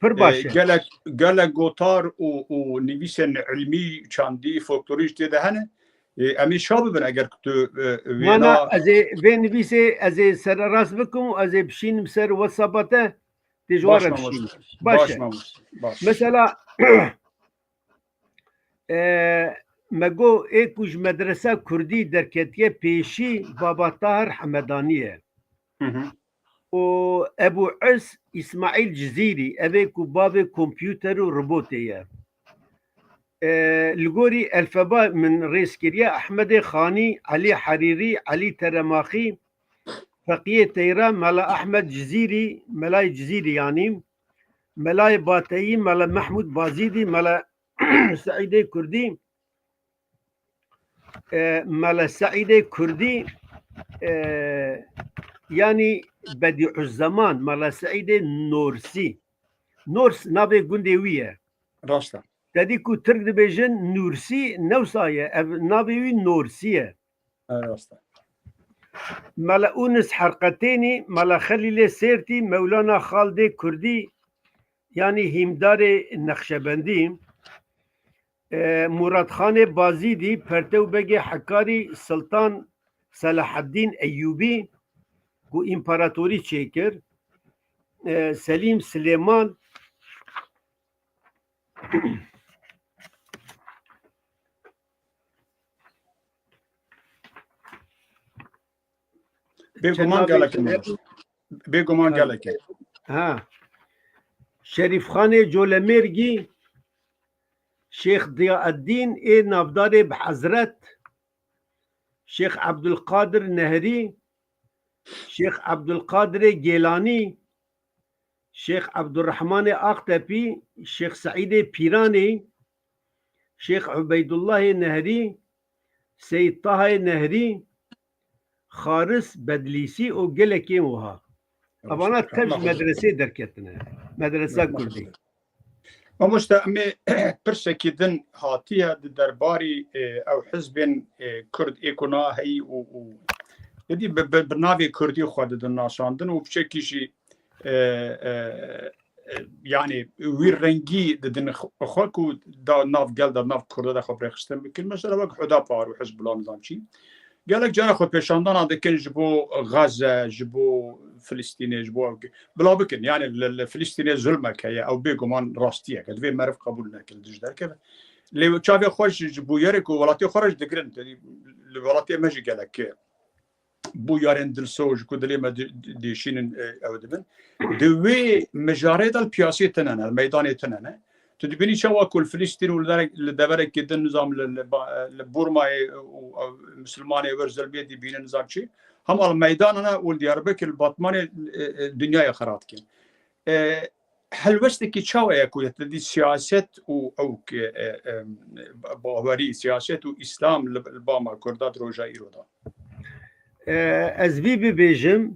Pir baş E, e. Gelek, gelek gotar û, û nivîsên ilmî, çandî, folklorî jî tê de hene. E, em ê şa bibin eger ku tu, e, wêna Mana ez ê vê nivîsê ez ê sererast bikim û ez ê bişînim ser WhatsApp-a te, tê ji Baş wan re mamoste. Bişînim. Baş Baş e. mamoste. Baş. Mesela, e, me got ê ku ji medresa kurdî derketiye pêşî Baba Tahir Hemedanî ye. Hı hı. û Ebû Is Îsmaîl Cizîrî, ev ê ku bavê kompûter û robotê ye. E, li gorî elfeba min rêz kiriye, Ehmedê Xanî, Elî Herîrî, Elî Teremaxî, Feqiyê Teyra, Mela Ehmed Cizîrî, Melayê Cizîrî yanî, Melayê Bateyî, Mela Mehmûd Bazîdî, Mela Seîdê Kurdî, e, Mela Seîdê Kurdî, e, yanî Bedîuzzeman, Mela Seîdê Norsî. Nors navê gundê wî ye. Rast e. Te dî ku Tirk dibêjin Nûrsî, ne wisa ye. Ev navê wî Norsî ye. E, rast e. Mela Ûnis Herqetênî, Mela Xelîlê Sêrtî, Mewlana Xaldê Kurdî, yanî hîmdarê Nexşebendî. E, Muratxanê Bazîdî, Pertew Begê Hekarî, Siltan Selaheddîn Eyûbî ku împaratorî çêkir, e, Selîm Silêman, Bêguman Çend gelek navê in. Bêguman Ha. gelek in. Ha. Şerîfxanê Colemêrgî, Şêx Diyaeddîn ê navdarê bi Hezret, Şêx Ebdulqadir Nehrî, Şêx Ebdulqadirê Gêlanî, Şêx Ebdurrehmanê Aqtepî, Şêx Seîdê Pîranî, Şêx Ubeydullahê Nehrî, Seyîd Tahayê Nehrî, Xaris, Bedlîsî û gelekên wiha. Evana tev ji medresê derketine. Medresa Kurdî. Mamoste, em ê pirsekî din hatiye di derbarî, e, ew hizbên, e, Kurd ê ku naheyî û, û êdî bi, bi, bi navê Kurdî xwe didin nasandin û piçekî jî, e, e, e, yanî wî rengî didin xwe ku da nav gel de, nav Kurda de xwe bi rêxistin bikin. Mesela wek Hudapar û Hizbullah nizam çi. Gelek cara xwe pêşandana dikin ji bo Gaze, ji bo Filistînê, ji bo ev. Bila bikin. Yani li, li Filistînê zulmek heye. Ew bêguman rastiyek e. Divê meriv qebûl neke, li dij derkeve. Lê çavê xwe ji, ji bûyerê ku welatê xwe re jî digirin. Li welatê me jî gelek bûyerên dilsoz ku dilê me di-, di-, dêşînin, e, ew dibin. Di wê mijarê de li piyasê tune ne, li meydanê tune ne. Tu dibînî çawa ku li Filistîn û li derek-, li deverekî din nizam li, li ba-, li Burmayê û, û Misilmanê wer zilmiyê dibînin nizam çi. Hema li meydan ne û li Diyarbekir, li Batmanê, e, e, dinyayê xera dikin. E, helwestekî çawa ye ku te dî siyaset û ew ki, e, e, bawerî, siyaset û Îslam li, li bama Kurda di roja îro de? E, ez vî bibêjim,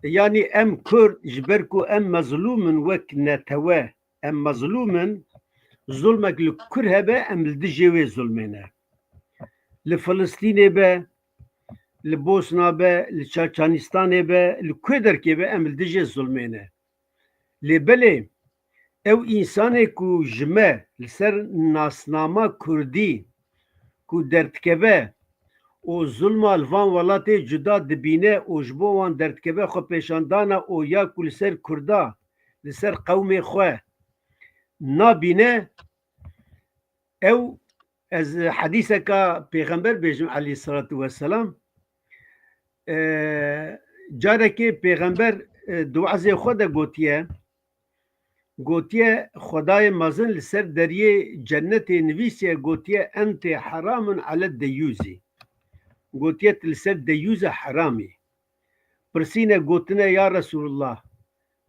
yanî em Kurd ji ber ku em mezlûm in wek netewe, em mezlûm in, zulmek li kur hebe, em li dijê wê zulmê ne. Li Filistînê be, li Bosna be, li Çeçenistanê be, li ku derkê be, em li dijê zulmê ne. Lê belê, ew însanê ku ji me li ser nasnama Kurdî ku derdikeve û zulma li van welatê cuda dibîne û ji bo wan derdikeve xwepêşandana û ya ku li ser Kurda, li ser qewmê xwe nabîne, ew, ez hedîseka pêxember bêjim aleyhissalatu vesselam. E, carekê pêxember e, di wezê xwe de gotiye, gotiye, Xwedayê mezin li ser deriyê cennetê nivîsiye, gotiye, "Entê heramun ele deyûzî." Gotiye, "Tu li ser deyûza heramî." Pirsîne, gotine, "Ya Resulullah,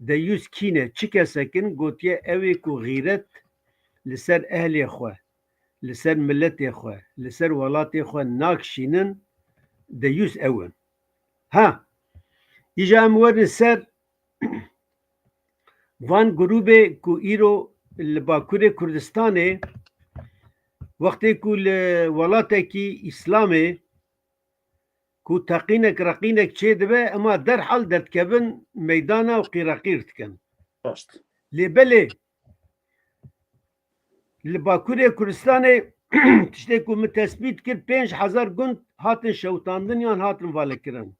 deyûz kî ne? Çi kesek in?" Gotiye, "Ew ê ku xîret li ser ehlê xwe, li ser miletê xwe, li ser welatê xwe nakişînin, deyûz ew in." Ha, îja em werin ser van grûbê ku îro li Bakurê Kurdistanê, wextê ku li welatekî Îslamê ku teqînek reqînek çêdibe, ema derhal derdikevin meydana û qîreqîr dikin. Rast. Lê belê li Bakurê Kurdistanê tiştê ku min tespît kir, pênc hezar gund hatin şewitandin yan hatin valekirin.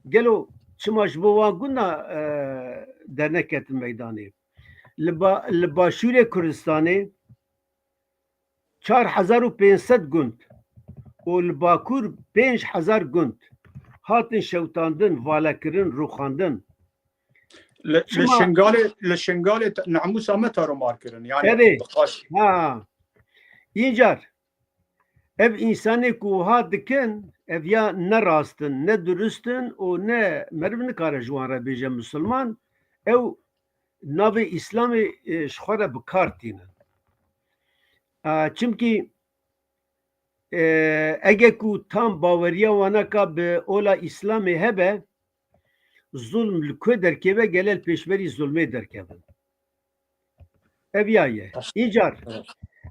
Gelo çima ji bo wan gunda, e, derneketin meydanê? Li ba-, li Başûrê Kurdistanê çar hezar û pênc sed gund û li Bakur pênc hezar gund hatin şewitandin, valekirin, rûxandin. Li, li Şingalê, li Şingalê te-, namûsa me taromar kirin. Yani Erê. Ha. Încar ev însanê ku wiha dikin, ev ya ne rast in, ne durust in û ne meriv nikare ji wan re bêje misilman. Ew navê Îslamê, e, ji xwe re bi kar tînin. A, çimkî, e, ege ku tam baweriya wanaka bi ola Îslamê hebe, zulm li ku derkeve, gele li pêşberî zulmê derkevin. Ev ya ye. Încar,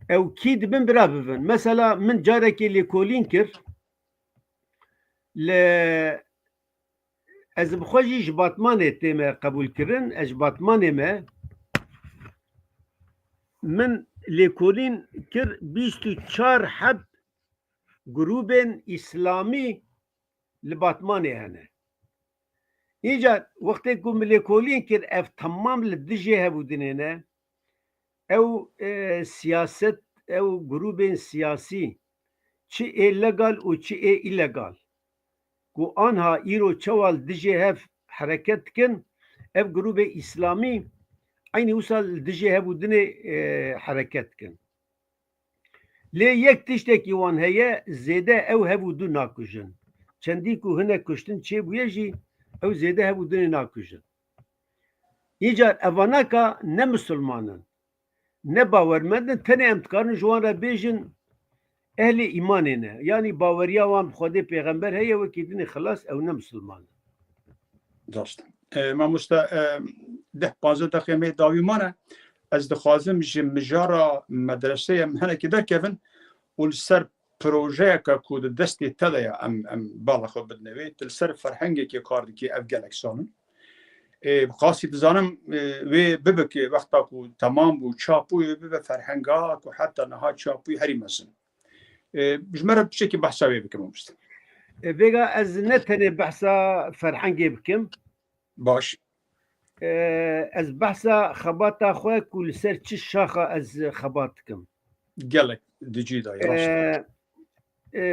ew kî dibin bira bibin. Mesela min carekê lêkolîn kir, li Ez bi xwe jî ji Batmanê tême qebûlkirin, ez ji Batmanê me. Min lêkolîn kir bîst û çar heb grûbên Îslamî li Batmanê hene. Înca wextê ku min lêkolîn kir, ev temam li dijê hevûdinê ne. Ew, e, siyaset, ew grûbên siyasî, çi ê legal û çi ê îlegal, ku anha îro çawa li dijê hev hereket dikin, ev grûbê îslamî eynî wisa li dijê hev û dinê, e, hereket dikin. Lê yek tiştekî wan heye, zêde ew hev û du nakujin. Çendî ku hinek kuştin çêbûye jî, ew zêde hev û dinê nakujin. Îcar evanaka ne misilman in, ne bawermend in, tenê em dikarin ji wan re bêjin ehlê îmanê ne. Yanî baweriya wan bi Xwedê pêxember heye, wekî dinê xilas, ew ne misilman in. Rast. E, mamoste, e, deh panzdeh deqê me dawî mane. Ez dixwazim ji mijara medreseyê em hinekî derkevin û li ser projeyeke ku di destê te de ye, em, em bala xwe bidine wê. Tu li ser ferhengekê kar dikî, ev gelek sal in. E, bi qasî dizanim, e, wê bibike wexta ku temam bû, çap bû, wê bibe ferhenga ku heta niha çap bû herî mezin. E, ji me re tiştekî behsa wê bike, mamoste. E, vêga ez ne tenê behsa ferhengê bikim. Baş. E, ez behsa xebata xwe ku li ser çi şaxa ez xebat dikim. Gelek di cî de ye, rast e. E,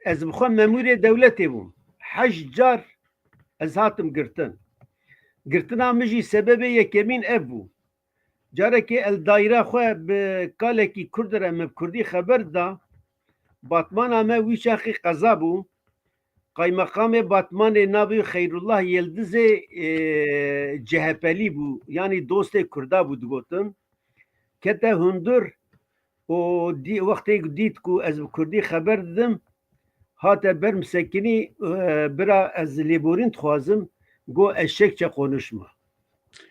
ez bi xwe memûrê dewletê bûm. Heşt car ez hatim girtin. Girtina min jî sebebê yekemîn ev bû. Carekê el dayra xwe bi kalekî kurd re min bi kurdî xeber da. Batmana me wî çaxî qeza bû. Qaymeqamê Batmanê navê Xeyrullah Yildizê, e, C H P'lî bû, yanî dostê kurda bû digotin. Kete hundir û dî-, wextê dît ku ez bi kurdî xeber didim, hate ber min sekinî, e, bira ez lêborîn dixwazim, got eşekçe konuşma.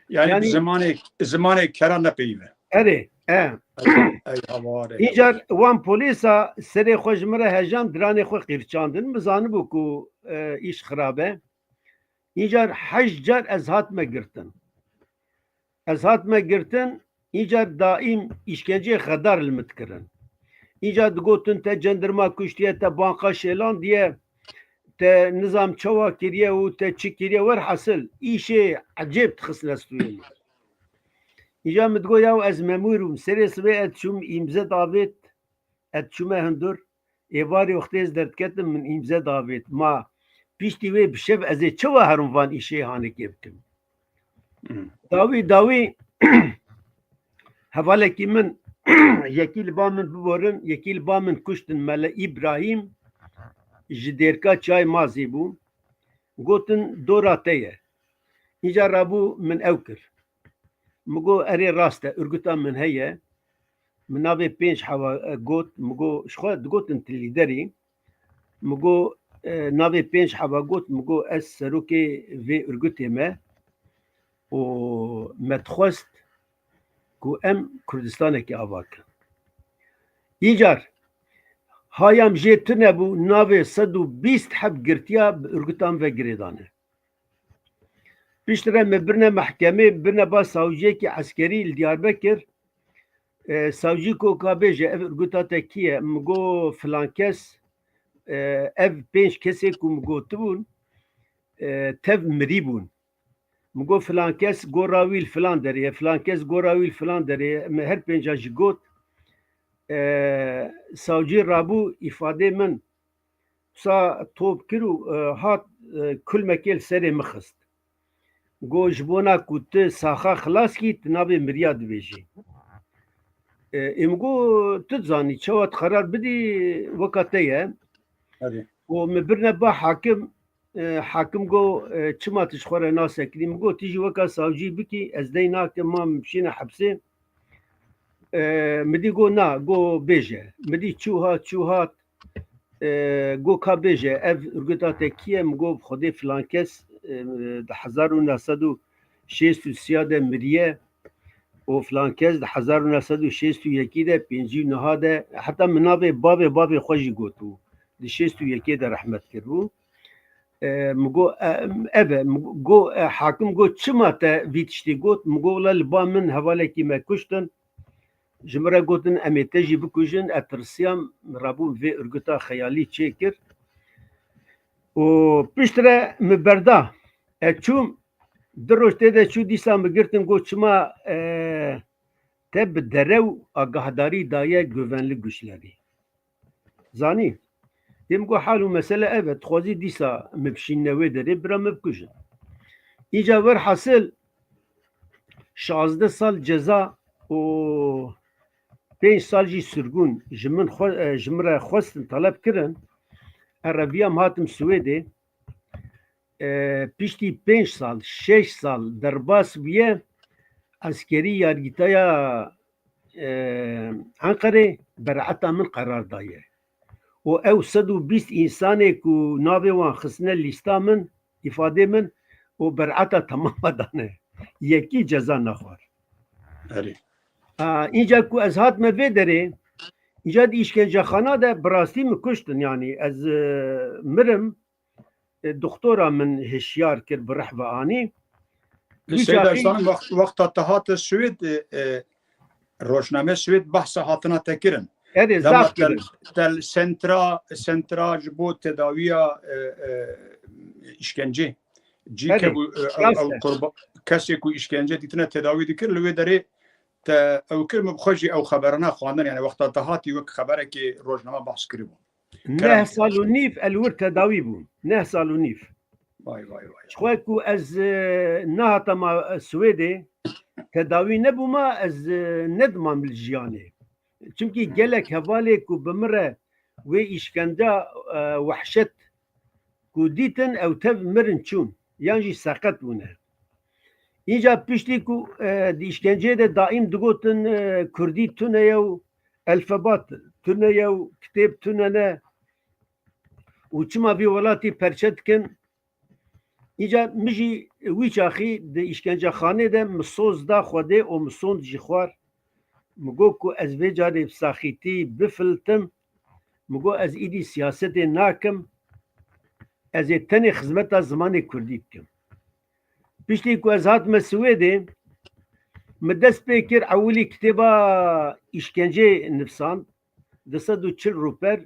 Yani, yani zimanê, zimanê kera ne peyve. Erê, e. Ey, ey, hawar, ey, Încar hawar. Wan polîsa serê xwe ji min re hejan, diranê xwe qîrçandin. Min zanibû ku, e, îş xirab e. Încar heşt car ez hatime girtin. Ez hatime girtin, încar daîm îşkenceyê xedar li min dikirin. Încar digotin, te cendirma kuştiye, te banka şêlandiye, te nizam çawa kiriye û te çi kiriye, werhasil îşê ecêb dixistine stûyê min. Îja min digot, yaw ez memûr bûm, serê sibê ez çûm îmze davêt, ez çûme hundir, êvarê wextê ez derdiketim min îmze davêt. Ma piştî wê bi şev ez ê çawa herim van îşê hanikê bikim? Hmm. Dawî, dawî hevalekî min, yekî li ba min biborin, yekî li ba min kuştin, Mele Îbrahîm ji Dêrka Çiyayê Mazê bû. Gotin, dora te ye. Îca rabû min ew kir. Min got, erê rast e, örgüta min heye. Min navê pênc hewa, e, got, min got, ji xwe digotin tu lîderî. Min got, e, navê pênc hewa got, min got, ez serokê vê örgütê me û me dixwest ku em Kurdistanekê ava kin. Îcar hayam jê tune bû, navê sed û bîst heb girtiya bi örgütan ve girêdane. Piştre me birine mehkemê, birine ba sawciyekî eskerî li Diyarbekir. E, sawcî ku ka bêje, ev örgüta te kî ye? Min got, filan kes, e, ev pênc kesê ku min gotibûn, e, tev mirî bûn. Min got, filan kes gora wî li filan derê ye, filan kes gora wî li filan derê ye. Me her pênca jî got. E, sawcî rabû îfadê min, wisa top kir û, e, hat, e, kulmekê li serê min xist. Got, ji bona ku tu saxa xilas kî, tu navê miriya dibêjî. E, ê min got, tu dizanî, çawa tu qerar bidî, weka te ye. Erê. Û min birine ba hakim, e, hakim got, e, çima tu ji xwe re nasekirî? Min got, tu jî weka savcî bikî, ez dey nakim, ma min bişîne hepsê. E, min dî got, na, got, bêje. Min dî çû hat, çû hat. E, got, ka bêje, ev örgüta te kî ye? Min got, bi Xwedê filan kes, e, di hezar û neh sed û şêst û sê de miriye û filan kes di hezar û neh sed û şêst û yekê de, pêncî û neh de, heta min navê bavê bavê xwe jî gotibû. Di şêst û yekê de rehmet kiribû. E, min got, e, ev e. Min got, e, hakim got, çima te vî tiştî got? Min got, wela li ba min hevalekî me kuştin. Ji min re gotin, em ê te jî bikujin. Ez tirsiyam, min rabû vê örgüta xeyalî çêkir. Û piştre min berda. Ez çûm, du roj tê de çû, dîsa min girtin, got, çima, e, te bi derew agahdarî daye güvenlik güçlerî? Zanî. Ê min got, hal û mesele ev e, dixwazî dîsa min bişînine wê derê, bira min bikujin. Îca werhasil şazdeh sal ceza û pênc sal jî sirgûn ji min xwe, e, ji min re xwestin, taleb kirin. Ez reviyam, hatim Swêdê. E, piştî pênc sal, şeş sal derbas bûye, eskerî yargîtaya, e, Enqerê bereeta min qerar daye. Û ew sed û bîst însanê ku navê wan xistine lîsta min, îfadê min û bereeta temama dane. Yekî ceza nexwar. Erê. A, înca ku ez hatime vê derê, înca di îşkencexana de bi rastî min kuştin, yanî ez, e, mirim, e, doktora min hişyar kir, bi reh ve anî. Li Wî Seyda çaxî Îslamî wext, wexta te hate Swêd, e, e, rojname Swêd behsa hatina te kirin. Erê, Dema zaf te, kirin. Te li sentra, sentra ji bo tedawiya, e, e, îşkencê. Cî Erê, kebû, e, ew, rast ew e. Kurba-, kesê ku îşkence dîtine tedawî dikir, li wê derê te ew kir, min bi xwe jî ew xeberana xwendin, yani wexta te hatî wek xeberekê rojname behs kiribû. Neh sal û nîv ez li wir tedawî bûm. Neh sal û nîv. Vay, vay, vay. Ji xwe ku ez, e, nehatama, e, Swêdê, tedawî nebûma, ez, e, nedimam li jiyanê. Çimkî gelek hevalê ku bi min re wê îşkence, e, wehşet ku dîtin, ew tev mirin çûn. Yan jî seqet bûne. Înca piştî ku, e, di îşkenceyê de daîm digotin, e, Kurdî tune ye û elfeba tune ye û kitêb tune ne û çima vî welatî perçe dikin. Îca min jî wî çaxî di îşkencexanê de min soz da Xwedê û min sond jî xwar. Min got ku ez vê carê bi saxîtî bifiltim. Min got ez îdî siyasetê nakim. Ez ê tenê xizmeta zimanê kurdî bikim. Piştî ku ez hatime Swêdê, min dest pê kir, ewilî kitêba îşkencê nivsand, du sed û çil rûper,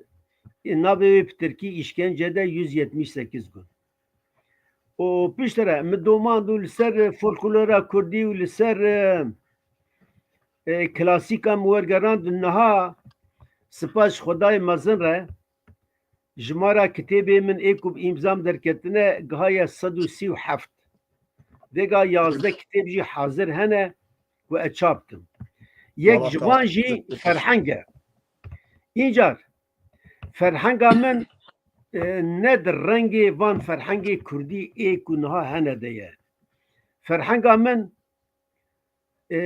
navê wê bi tirkî îşkence de yüz yetmiş sekiz gün. Û piştre min domand û li ser folklora kurdî û li ser, e, e, klasîka min wergerand, niha spas Xwedayê mezin re, jimara kitêbê min ê ku bi îmzam derketine gihaye sed û sî û heft. Vêga yazdeh kitêb jî hazir hene ku ez çap kim. Yek ji van jî ferheng e. Încar ferhenga min, e, ne di rengê van ferhengê kurdî ê ku niha hene de ye. Ferhenga min, e,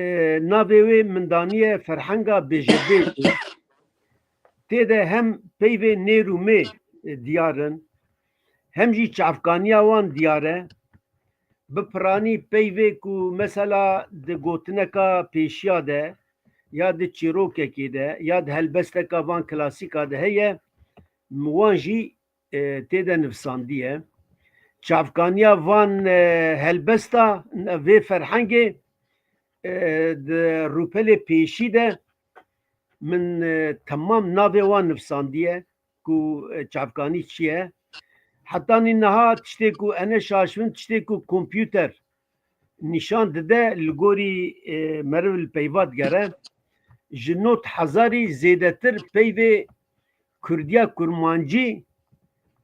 navê wê min daniye ferhenga bêjebêj. Tê de hem peyvê nêr û mê, e, diyar in, hem jî çavkaniya wan diyar e. Bi piranî peyvê ku mesela di gotineka pêşiya de ya di çîrokekê de ya di helbesteka van klasîka de heye, wan jî, e, tê de nivîsandiye. Çavkaniya van, e, helbesta, vê ferhengê, e, di rûpelê pêşî de min, e, temam navê wan nivîsandiye ku, e, çavkanî çi ye. Hetanî niha tiştê ku ene şaşibin, tiştê ku kompûter nîşan dide, li gorî, e, meriv li peyva digere, ji nod hezarî zêdetir peyvê kurdiya kurmancî,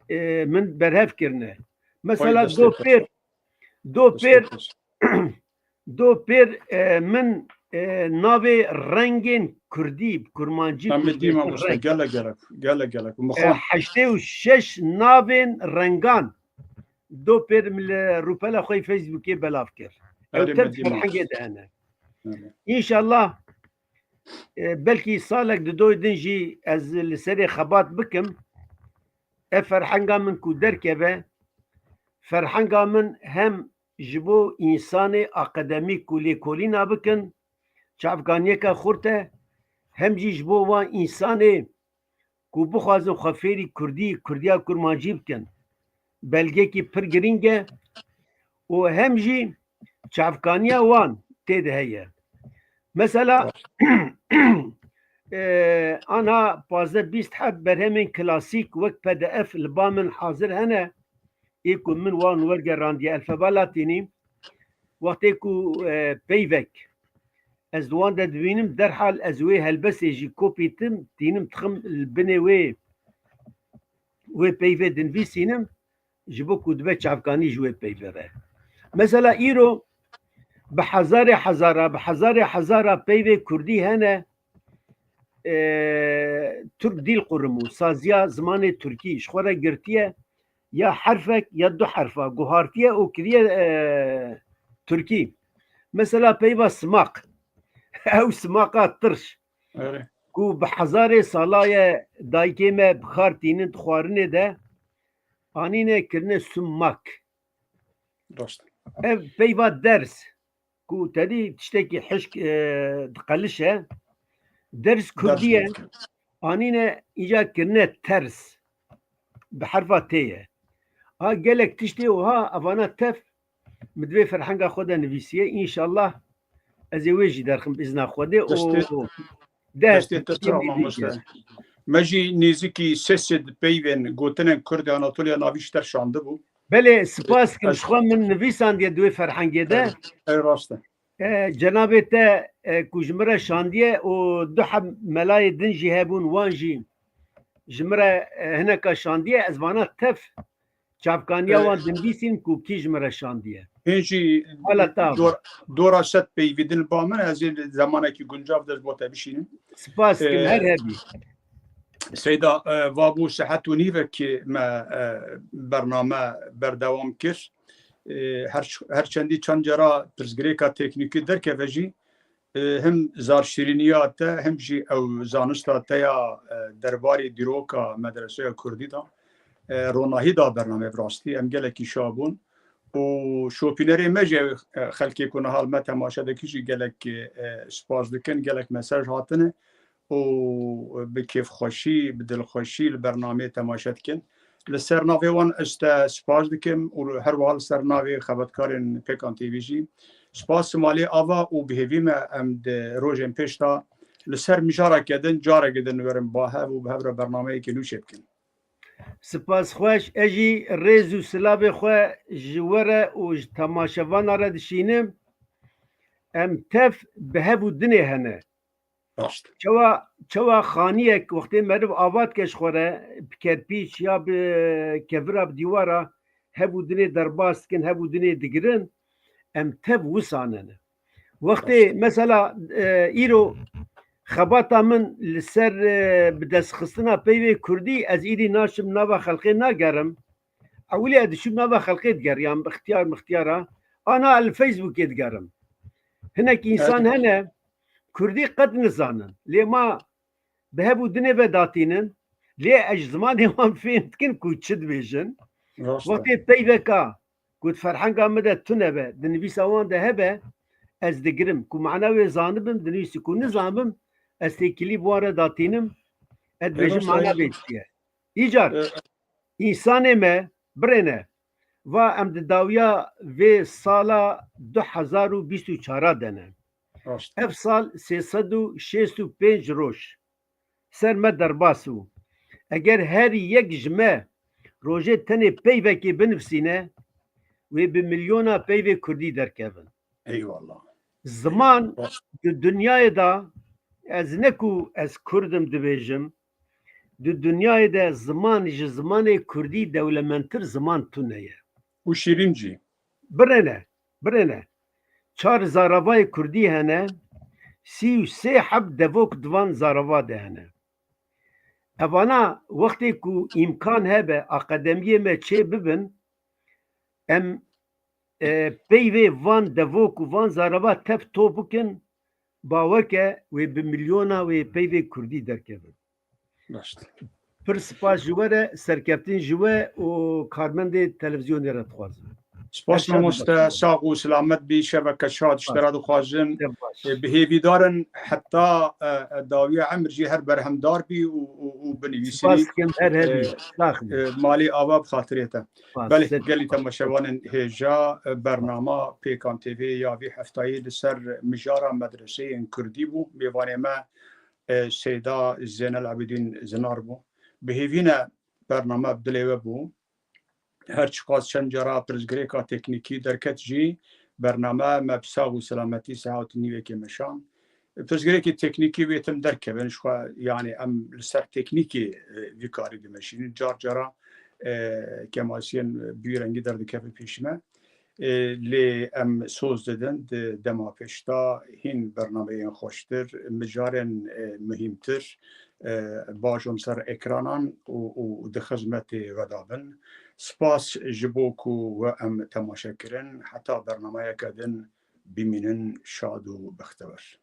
e, min berhev kirine. Mesela dopêr, dopêr, dopêr, e, min, e, navê rengên kurdî, kurmancî, Em ê dî mamoste, gelek gelek, gelek gelek. Min xwe heştê û şeş navên rengan dopêr min li rûpela xwe yê Facebookê belav kir. Ew Erê, tev me dî ferhengê mamoste. De hene. Erê. Înşallah, e, belkî salek di doy din jî ez li serê xebat bikim. Ev ferhenga min ku derkeve, ferhenga min hem ji bo însanê akademîk ku lêkolîna bikin, çavkaniyeke xurt e, hem jî ji bo wan însanê ku bixwazin xwe fêrî kurdî, kurdiya kurmancî bikin, belgekî pir girîng e û hem jî çavkaniya wan tê de heye. Mesela, e, ana pazdeh bîst heb berhemên klasîk wek P D F li ba min hazir hene, ê ku min wan wergerandiye elfeba latînî. Wextê ku, e, peyvek ez di wan de dibînim, derhal ez wê helbestê jî kopî tim, tînim dixim li binê wê, wê peyvê dinivîsînim, ji bo ku dibe çavkanî ji wê peyvê re. Mesela îro bi hezarê hezara, bi hezarê hezara peyvê kurdî hene, e, Türk Dil Kurumu, saziya zimanê Tirkî ji xwe re girtiye, ya herfek ya du herfa guhartiye û kiriye, e, Tirkî. Mesela peyva simaq. Ew simaqa tirş. Erê. Ku bi hezarê sala ye dayikê me bi kar tînin, di xwarinê de anîne kirine sumak. Rast. Ev peyva ders. Ku tedî tiştekî hişk, e, diqeliş e. Ders kurdî ye. Anîne îca kirine ters. Bi herfa T ye. Ha gelek tiştê wiha evana tev min di vê ferhenga xwe de nivîsiye. Înşallah ez ê wê jî derxim bi îzna Xwedê û Destê, deh destê te tiştê sağ nêzîk mamoste. E. Me jî nêzîkî sê sed peyvên gotinên Kurdê Anatoliya Navî ji te şandibû. Belê, spas kim, ji xwe min nivîsandiye di wê ferhengê de. Ey, ey rast e. E, cenabê te, e, ku ji min re şandiye û du heb melayê din jî hebûn, wan jî ji min re, e, hineka şandiye, ez vana tev çavkaniya wan dinivîsîn ku kî ji min re şandiye. Hên jî dora sed peyvî din li ba min, ez ê li zemanekî guncav de ji bo te bişînim. Spas kim, her hebî. Seyda, e, va bû sihet û nîvek me, e, bername berdewam kir. E, her, her çendî çend cara pirsgirêka teknîkî derkeve jî, e, him zarşîrîniya te, him jî ew zanista te ya, e, derbarê dîroka medreseya kurdî de, e, ronahî da bername bi rastî. Em gelekî şa bûn. Û şopînerê me jî, e, xelkê ku niha li me temaşe dikin jî gelek, e, spas dikin, gelek mesaj hatine û bi kêfxweşî, bi dilxweşî li bernameyê temaşe dikin. Li ser navê wan ez te spas dikim û her wiha li ser navê xebatkarên Pêkan T V jî spas. Simalê ava û bi hêvî me em di rojên pêş de li ser mijareke din, careke din werin ba hev û bi hev re bernameyekê nû çêbikin. Spas xweş. Ez jî rêz û silavê xwe ji we re û ji temaşevana re dişînim. Em tev bi hev û dinê hene. Rast. Çawa, çawa xaniyek wextê meriv ava dike ji xwe re, bi kerpîç ya bi kevira, bi dîwara, hev û dinê derbas dikin, hev û dinê digirin, em tev wisa ne ne. Wextê mesela, e, îro xebata min li ser, e, bi destxistina peyvê kurdî, ez îdî naşim nava xelqê nagerim. Ewilî ez diçûm nava xelqê digeriyan, bi ixtiyar mixtiyara. Ana li Facebookê digerim. Hinek însan hene, kurdî qet nizanin. Lê ma bi hev û dinê ve datînin. Lê ez ji zimanê wan fêm dikim ku çi dibêjin. Rast e. Wextê peyveka ku di ferhenga min de tune be, di nivîsa wan de hebe, ez digirim. Ku mana wê zanibim, dinivîsim. Ku nizanibim, ez têkilî bi wan re datînim, ez dibêjim mana vê çi ye. Îcar, e, însanê me, birêne, va em di dawiya vê sala du hezar û bîst û çar de ne. Rast. Ev sal sê sed û şêst û pênc roj ser me derbas bû. Eger her yek ji me rojê tenê peyvekê binivîsîne, wê bi milyona peyvê kurdî derkevin. Eyvallah. Ziman di dinyayê de, ez ne ku ez kurd im dibêjim, di dinyayê de ziman ji zimanê kurdî dewlemendtir ziman tune ye. Û şîrîn jî. Birêne, birêne. Çar zaravayê kurdî hene, sî û sê heb devok di van zarava de hene. Evana wextê ku îmkan hebe akademiyê me çê bibin, em, e, peyvê van devok û van zarava tev top bikin, bawer ke wê bi milyona wê peyvê kurdî derkevin. Rast. Pir spas ji we re, serkeftin ji we û karmendê televîzyonê re dixwazim. Spas mamoste, sax û selamet bî, şeveke şad ji te re dixwazim. E, bi hêvîdarin heta, e, e, dawiya emir jî her berhemdar bî û, û, û binivîsî. Spas dikim, her hebî. E, sax bî. E, malê ava bi xatirê te. Belê, gelî temaşevanên hêja, e, bernama Pêkan T V ya vî heftayê li ser mijara medreseyên kurdî bû. Mêvanê me, e, Seyda Zeynel Abidîn Zinar bû. Bi hêvî ne bername bi dilê we bû. Her çiqas çend cara pirsgirêka teknîkî derket jî, bername me bi sax û selametî saet û nîvekê meşand. Pirsgirêkê teknîkî wê tim derkevin, ji xwe, yanî em li ser teknîkê, e, vî karî dimeşînin. Car cara, e, kemasiyên bi wî rengî derdikevin pêş me. E, lê em soz didin, di dema pêş de hîn bernameyên xweştir, mijarên, e, muhîmtir, e, bajon ser ekranan û, û di xizmetê we de bin. Spas ji bo ku we em temaşe kirin. Heta bernameyeke din bimînin şad û bextewer.